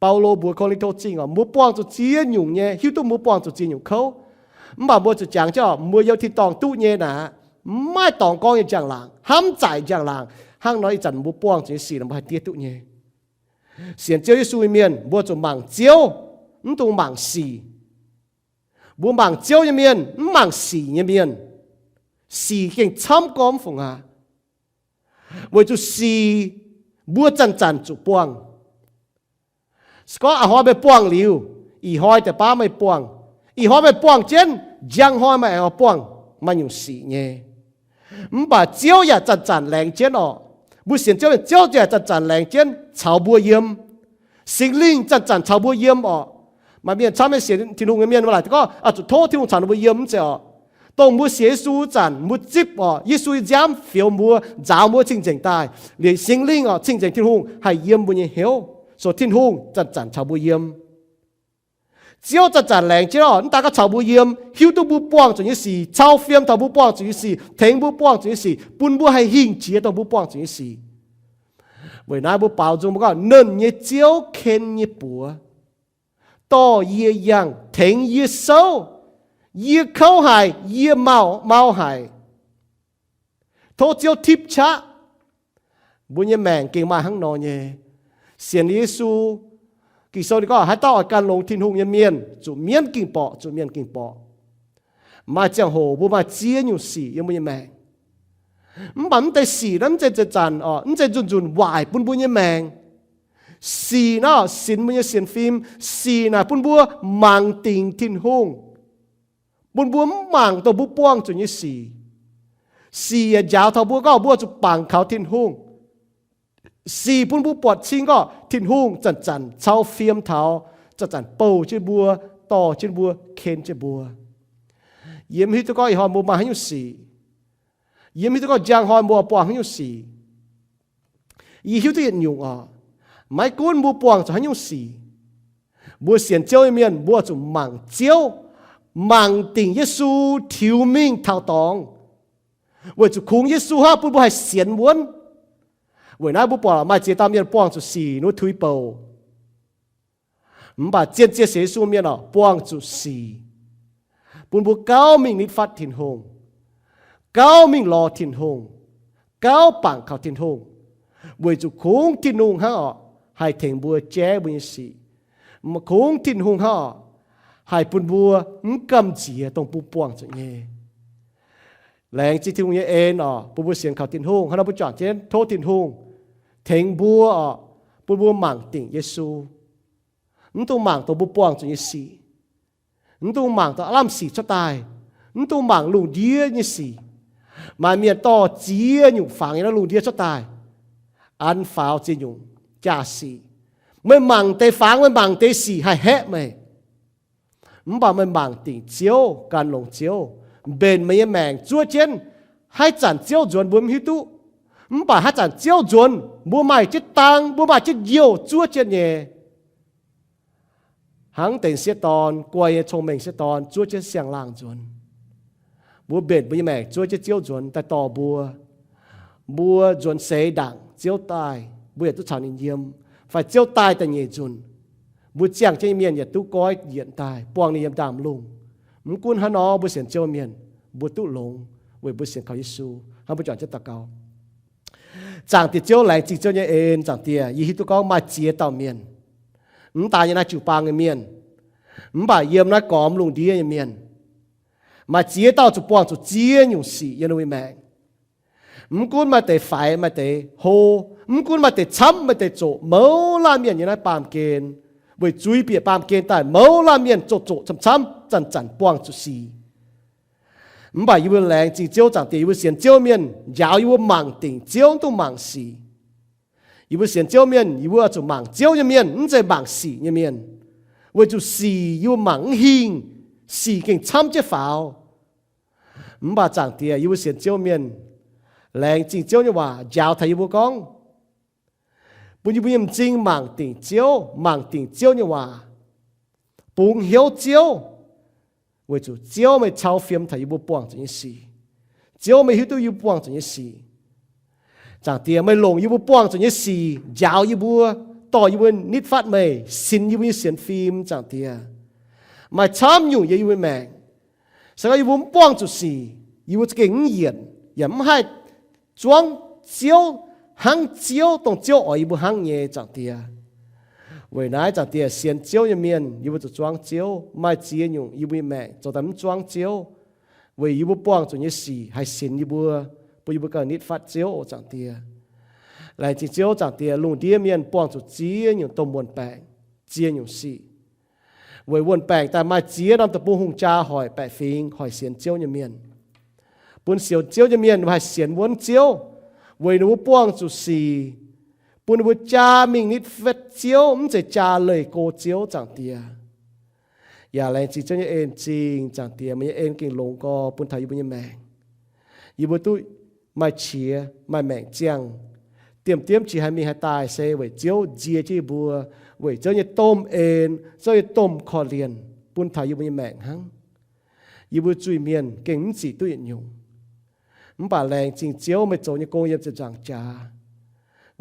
Baulo mbuox Ko^lin^to Zingh orqc, mbuo buangh zuqc ziex nyungc nyei, hiuv duqv mbuo buangh zuqc ziex nyungc kouv. Mv baac mbuo zuqc jangx jienv orqc, mbuo yiem tin-dorngh duqv nyei naaic, mv maaih dorngx gorngv nyei njang-laangc, hnamv zaaic njang-laangc. Hnangv nor ih zanc mbuo buangh zuqc nyei sic nor mbuo haih diev duqv nyei. Sienx Ziouv Yesu nyei mienh mbuo zuqc mangc Ziouv, mv dungx mangc sic. Mbuo mangc Ziouv nyei mienh mv mangc sic nyei mienh. Sic gengh camv gormx fungc aqv. Weic zuqc sic mbuo zanc-zanc zuqc buangh. Se gorngv a'hnoi meih buangh liuz, ih hnoi deix baav meih buangh. Ih hnoi meih buangh jienv, njang hnoi meih aengx oix buangh maaih nyungc sic nyei. Mv baac Ziouv yaac zanc-zanc laengz jienv orqc. Mbuo sienx Ziouv, Ziouv yaac zanc-zanc laengz jienv caux mbuo yiem. Singx Lingh zanc-zanc caux mbuo yiem orqc. Maaih mienh camv nyei sienx Tin-Hungh nyei mienh mbuo laaic gorngv oix zuqc tov Tin-Hungh caux ninh mbuo yiem mv zeiz orqc. Dongh mbuo sienx Yesu wuov zanc, mbuo zipv orqc, Yesu nyei nziaamv fioux mbuo, nzaaux mbuo cing-nzengc daaih. Liuz Singx Lingh orqc, cing-nzengc Tin-Hungh haih yiem mbuo nyei hnyouv, so Tin-Hungh zanc-zanc caux mbuo yiem. Ziouv zanc-zanc laengz jienv orqc, mv daaih gorngv caux mbuo yiem, hiuv duqv mbuo buangh zuqc nyei sic, cau fiem taux mbuo buangh zuqc nyei sic, tengx mbuo buangh zuqc nyei sic, bun mbuo haih hingh jiex dongh mbuo buangh zuqc nyei sic. Weic naaiv mbuo baaux nzung mbuo gorngv, Nernh nyei Ziouv ken nyei buoz dorh yie yangh, tengx yie souv. Yie kouv haic, yie mau, mau haic. Tov Ziouv tipv qaqv. Mbuo nyei maengc gengh maaih hnangv nor nyei. Sienx Yesu, Ging-Sou ninh gorngv, haaix dauh oix gan longx Tin-Hungh nyei mienh zuqc mienv ging-borqc, zuqc mienh ging-borqc. Maaih ziangh hoc mbuo maaih ziex nyungc sic yiem mbuo nyei maengc. Mv baac mv deix sic naaiv mv zeiz zanc-zanc orqc, mv zeiz nzunc-nzunc waaic bun mbuo nyei maengc. Sic naaiv sinx mbuo nyei sienx fim. Sic naaic bun mbuo mangc dingc Tin-Hungh, bun mbuo mv mangc dongh mbuo buangh zuqc nyei sic. Sic yaac njaaux taux mbuo gorngv mbuo zuqc bangc kaux Tin-Hungh. Sic bun mbuo buatc cing gorngv Tin-Hungh zanc-zanc cau fiem taux, zanc-zanc bouh jienv mbuo, dorh jienv mbuo, ken jienv mbuo. Yie mv hiuv duqv gorngv ih hnoi mbuo maaih haaix nyungc sic. Yie mv hiuv duqv gorngv njang hnoi mbuo buangh haaix nyungc sic. Yie hiuv duqv yietc nyungc orqc, maiv gunv mbuo buangh zuqc haaix nyungc sic, mbuo sienx Ziouv nyei mienh mbuo zuqc mangc Ziouv, mangc dingc Yesu tiux mingh taux dorngx, weic zuqc kungx Yesu hnangv bun mbuo haih sienx wuonv. Weic naaiv mbuo buatc maaih ziex dauh mienh buangh zuqc sic, ninh mbuo tuix bouc. Mv baac zien-zien sienx Yesu mienh orqc, buangh zuqc sic, bun mbuo gauh mingh nitv fatv Tin-Hungh, gauh mingh lorz Tin-Hungh, gauh bangc kaux Tin-Hungh, weic zuqc kungx Tin-Hungh hnangv orqc haih tengx mbuo jaiv mbuo nyei sic. Kungx Tin-Hungh hnangv orqc haih bun mbuo mv gamh nziex dongh mbuo buangh zuqc nyei. Laengz zingh Tin-Hungh nyei en oc, bun mbuo sienx kaux Tin-Hungh. Hnangv nor mbuo juangc jienv tov Tin-Hungh tengx mbuo oc, bun mbuo mangc dingc Yesu. Mv dungx mangc dongh mbuo buangh zuqc nyei sic. Mv dungx mangc dongh aav lamh sic cuotv daaih. Mv dungx mangc lungh ndiev nyei sic. Maaih mienh dorh ziex nyungc fangx yiem naaiv lungh ndiev cuotv daaih, an faaux ziex nyungc jaa-sic. Meih mangc deix fangx, meih mangc deix sic haih haeqv meih. Mv baac meih mangc dingc Ziouv, gan longx Ziouv, mbenc meih nyei maengc zuov jienv. Haaix zanc Ziouv nzuonx mbuo mv hiuv duqv. Mv baac haaix zanc Ziouv nzuonx, mbuo maaih jienv dang, mbuo maaih jienv njiouh zuov jienv nyei. Hnangv deix sieqv dorn, guai nyei cong-mengh sieqv dorn zuov jienv siang-laangh nzuonx. Mbuo mbenc mbuo nyei maengc zuov jienv Ziouv nzuonx daaih dorh mbuo. Mbuo nzuonx seix ndaangc Ziouv daaih, mbuo yietc duqv caux ninh yiem, fai Ziouv daaih da'nyeic nzunc, mbuo ziangh jienv nyei mienh yietc duqv goiv yienc daaih buangh ninh yiem ndaamv-lungh. Mv gunv hnangv nor, mbuo sienx Ziouv mienh, mbuo duqv longx weic mbuo sienx kaux Yesu. Hnangv mbuo juangc jienv daux gaux. Zaangc Diex Ziouv, laengz zingh Ziouv nyei en. Zaangc Diex, yie hiuv duqv gorngv maaih ziex dauh mienh, mv daaih nyei naaiv jiu-baang nyei mienh, mv baac yiem naaiv gormx lungh ndiev nyei mienh, maaih ziex dauh zuqc buangh zuqc ziex nyungc sic yiem ninh mbuo nyei maengc. Mv gunv maaih deix faix, maaih deix hlo, mv gunv maaih deix camv, maaih deix zoqc, mouz laanh mienh yiem naaiv baamh gen, weic zuiz bieqc baamh gen daaih mouz laanh mienh zoqc zoqc camv-camv, zanc-zanc buangh zuqc sic. Mv baac yie mbuo laengz zingh Ziouv, Zaangc Diex, yie mbuo sienx Ziouv mienh njaaux yie mbuo mangc dingc Ziouv, mv dungx mangc sic. Yie mbuo sienx Ziouv mienh, yie mbuo zuqc mangc Ziouv nyei mienh, mv zeiz mangc sic nyei mienh. Weic zuqc sic yie mbuo mangc mv hingh, sic gengh camv jienv faaux. Mv baac Zaangc Diex, yie mbuo sienx Ziouv mienh, laengz zingh Ziouv nyei waac njaaux taux yie mbuo gorngv, bun yie mbuo nyei m'zing mangc dingc Ziouv, mangc dingc Ziouv nyei waac, bungx hnyouv Ziouv, weic zuqc Ziouv meih cau fiem taux yie mbuo buangh zuqc nyei sic. Ziouv meih hiuv duqv yie mbuo buangh zuqc nyei sic. Zaangc Diex, meih longc yie mbuo buangh zuqc nyei sic njaaux yie mbuo, dorh yie mbuo nitv fatv meih, sinx yie mbuo nyei sienx fim, Zaangc Diex. Maaih camv nyungc yiem yie mbuo maengc, se gorngv yie mbuo mv buangh zuqc sic, yie mbuo za'gengh mv yienc, yaac mv haih zuangv Ziouv, hnangv Ziouv, dongh Ziouv oix yie mbuo hnangv nyei, Zaangc Diex. Weic naaiv, Zaangc Diex, sienx Ziouv nyei mienh, yie mbuo zuqc zuangv Ziouv. Maaih ziex nyungc yie mbuo nyei maengc zoux daaih mv zuangv Ziouv, weic yie mbuo buangh zuqc nyei sic haih sinx yie mbuo, bun yie mbuo gauh nitv fatv Ziouv oc, Zaangc Diex. Laengz zingh Ziouv, Zaangc Diex, lungh ndiev mienh buangh zuqc ziex nyungc domh wuon-baengc, ziex nyungc sic. Weic wuon-baengc daaih maaih ziex norm deic-bung hungh jaa hoic baeqc fingx, hoic sienx Ziouv nyei mienh. Bun sienx Ziouv nyei mienh haih sienx wuonv Ziouv, weic ninh mbuo buangh zuqc sic, bun ninh mbuo jaa mingh nitv fatv Ziouv, mv zeiz jaa leih go Ziouv, Zaangc Diex. Yaac laengz zingh Ziouv nyei en zingh, Zaangc Diex, meih nyei en gengh longx gorx bun taux yie mbuo nyei maengc. Yie mbuo duqv maaih qiex maaih maengc ziangh, diemv-diemv qiex haih mingh haih daaih se weic Ziouv nzie jienv yie mbuo, weic Ziouv nyei domh en, Ziouv nyei domh korv-lienh bun taux yie mbuo nyei maengc hnangv. Yie mbuo zuiz-mienh gengh mv zic duqv yietc nyungc. Mv baac laengz zingh Ziouv meih zoux nyei gong yiem ziepc nzaangc jaax,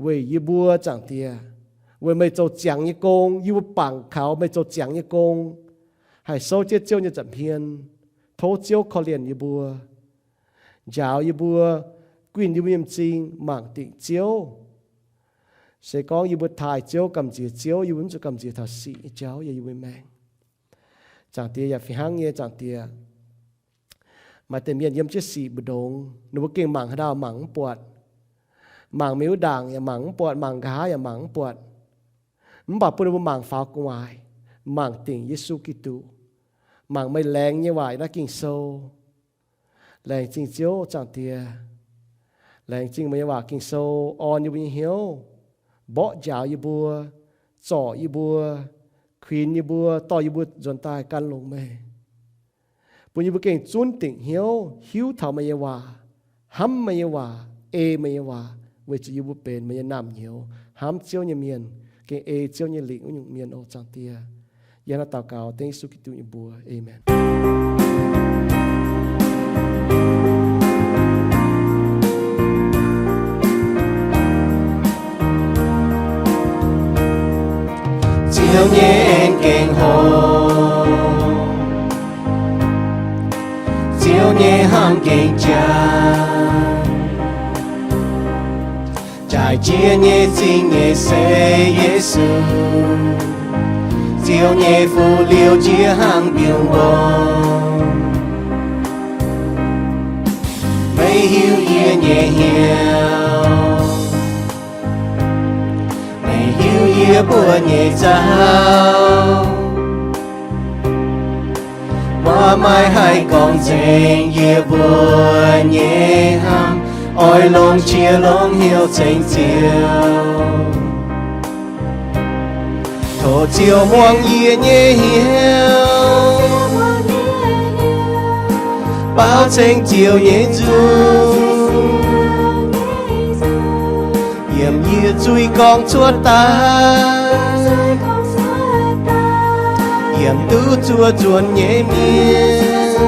weic yie mbuo, Zaangc Diex, weic meih zoux ziangx nyei gong, yie mbuo bangc kaux meih zoux ziangx nyei gong, haih souv jienv Ziouv nyei nza'hmien. Tov Ziouv korv-lienh yie mbuo, njaaux yie mbuo, guinh yie mbuo nyei m'zing mangc dingc Ziouv. Se gorngv yie mbuo taaih Ziouv, gamh nziex Ziouv, yie mbuo mv zuqc gamh nziex taux sic nyei jauv yiem yie mbuo maengc. Zaangc Diex, yaac fih hnangv nyei, Zaangc Diex, maaih deix mienh yiem jienv sic mbu'ndongx, ninh mbuo gengh mangc haaix dauh mangc mv buatc. Mangc mingh wuov ndaangc yaac mangc mv buatc, mangc nqa'haav yaac mangc mv buatc. Mv baac bun ninh mbuo mangc faaux gu'nguaaic, mangc dingc Yesu Giduc, mangc meih laengz nyei waac yiem naaiv Ging-Sou. Laengz zingh Ziouv, Zaangc Diex. Laengz zingh meih nyei waac Ging-Sou orn yie mbuo nyei hnyouv, mborqv njaaux yie mbuo, zorc yie mbuo, kuinx yie mbuo, dorh yie mbuo nzuonx daaih gan longx meih, bun yie mbuo gengh zunv dingc hnyouv hiuv taux meih nyei waac, hnamv meih nyei waac, ei meih nyei waac, weic zuqc yie mbuo benx meih nyei naamh nyouz, hnamv Ziouv nyei mienh, gengh ei Ziouv nyei lingc wuov nyungc mienh oc, Zaangc Diex. Yie hnangv naaiv daux gaux dengv Yesu Giduc nyei mbuox. Aamen. Ziouv nyei en gengh hoc, Ziouv nyei hnamv gengh jangx, jaaix jiex nyei zingh nyei se Yesu, Ziouv nyei fu'juv jiex hnangv mbiungc mborng. Hiuv yie nyei hnyouv, meih hiuv yie mbuo nyei nzauv. Waac maiv haih gorngv nzengc yie mbuo nyei hnamv, oix longc qiex longc hnyouv ceng Ziouv. Tov Ziouv muangx yie nyei hnyouv, baaux ceng Ziouv nyei nzung, yiem yie zuiz gorngv cuotv daaih, yiem duqv zuov nzuonx nyei mienh.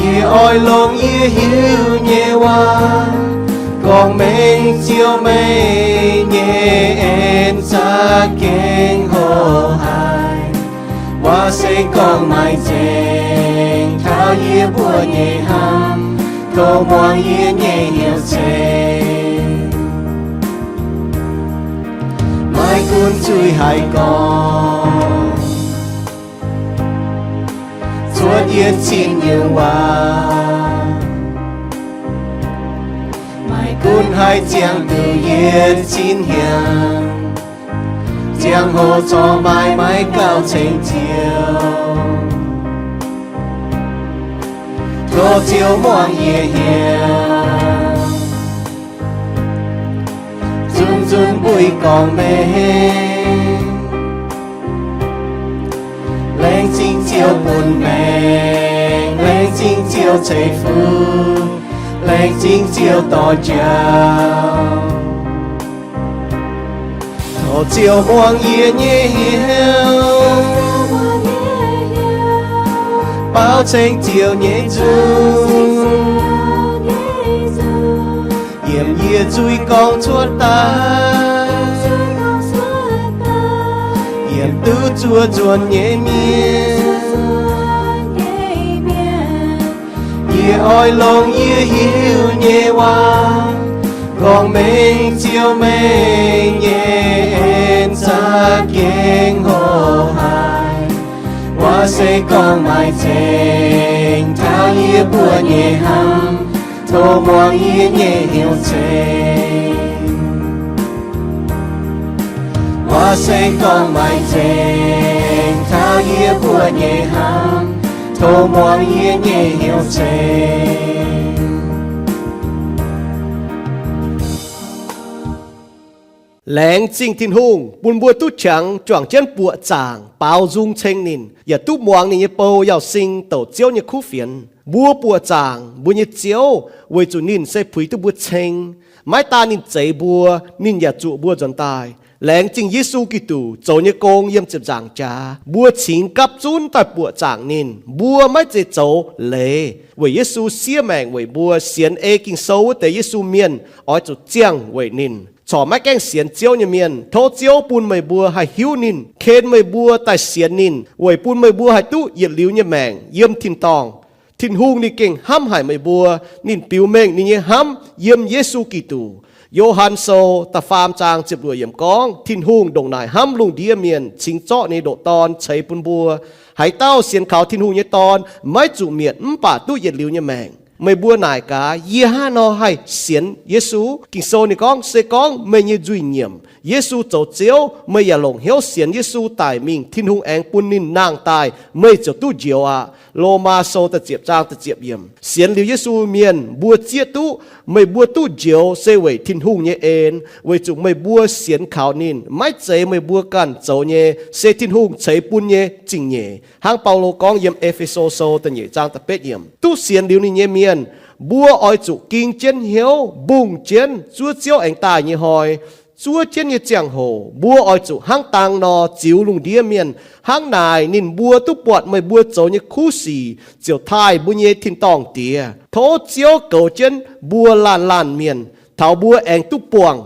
Yie oix longc yie hiuv nyei waac gorngv mengh Ziouv meih nyei en za'gengh hoqc haic. Waac se gorngv maaih nzengc taux yie mbuo nyei hnamv, tov muangx yie nyei hnyouv ceng. Maiv gunv zuiz haaix gorngv, cuotv yie cin nyei waac, maiv gunv haaix ziangh duqv yie cin hnyangx, ziangh hoc corc maaih maiv gauh ceng Ziouv. Tov Ziouv muangx yie hnyouv, zunc zunc mbuo gorngv mengh, laengz zingh Ziouv bun maengc, laengz zingh Ziouv ceix fuqv, laengz zingh Ziouv dorh njaaux. Tov Ziouv muangx yie nyei hnyouv, baaux ceng Ziouv nyei nzung, yiem yie zuiz gorngv cuotv daaih, yiem duqv zuov nzuonx nyei mienh. Yie oix longc yie hiuv nyei waac gorngv mengh Ziouv meih nyei en za'gengh hoqc haic. Waac se gorngv maaih nzengc taux yie mbuo nyei hnamv, tov muangx yie nyei hnyouv ceng. Waac se gorngv maaih nzengc taux yie mbuo nyei hnamv, tov muangx yie nyei hnyouv ceng. Laengz zingh Tin-Hungh bun mbuo duqv qangx juangc jienv buoqc zaangc baaux nzung ceng ninh, yaac duqv muangx ninh nyei bou Yauz Sing douc Ziouv nyei kuv fienx. Mbuo buoqc zaangc mbuo nyei Ziouv weic zuqc ninh se puix duqv mbuo ceng. Maiv daan ninh zeix mbuo, ninh yaac zuqc mbuo nzuonx daaih. Laengz zingh Yesu Giduc zoux nyei gong yiem ziepc nzaangc jaax, mbuo cingx gapv zunv daaih buoqc zaangc ninh. Mbuo maiv zeiz zoux leiz, weic Yesu siev maengc weic mbuo. Sienx ei Ging-Sou wuov deix Yesu mienh oix zuqc ziangh weic ninh. Corc maiv gaengh sienx Ziouv nyei mienh, tov Ziouv bun meih mbuo haih hiuv ninh, ken meih mbuo daaih sienx ninh, weic bun meih mbuo haih duqv yietc liuz nyei maengc yiem tin-dorngh. Tin-Hungh ninh gengh hnamv haic meih mbuo. Ninh biux mengh ninh nyei hnamv yiem Yesu Giduc. Yo^han Sou da'faam zaang ziepc luoqc yiemc gorngv, Tin-Hungh ndongc naaic hnamv lungh ndiev mienh, cingx zorqv ninh nyei ndoqc Dorn ceix bun mbuo. Haaix dauh sienx kaux Tin-Hungh nyei Dorn maiv zuqc mietc, mv baac duqv yietc liuz nyei maengc. Meih mbuo naaic gaax, yie hnangv haaix nor haih sienx Yesu? Ging-Sou ninh gorngv, se gorngv meih nyei nzuih nyiemc, Yesu zoux Ziouv, meih yaac longc hnyouv sienx Yesu daic mingh, Tin-Hungh aengx bun ninh nangh daaih, meih ziouc duqv njoux aqv. Lomaa Sou da'ziepc zaang da'ziepc yiemc. Sienx liuz Yesu mienh mbuo zieqv duqv, meih mbuo duqv njoux se weic Tin-Hungh nyei en, weic zuqc meih mbuo sienx kaux ninh. Maiv zeiz meih mbuo ganh zoux nyei, se Tin-Hungh ceix bun nyei zingh nyeic. Hnangv Baulo gorngv yiem E^fe^so Sou da'nyeic zaang da'betv yiemc, duqv sienx liuz ninh nyei mienh, mbuo oix zuqc ging jienv hnyouv mbungh jienv zuov Ziouv aengx daaih nyei hnoi. Zuov jienv nyei ziangh hoc mbuo oix zuqc hnangv dang nor ziux lungh ndiev mienh. Hnangv naaic ninh mbuo duqv buatc meih mbuo zoux nyei kuv sic, ziouc taaih mbuo nyei tin-dorngh Diex. Tov Ziouv goux jienv mbuo laanh laanh mienh, taux mbuo aengx duqv buangh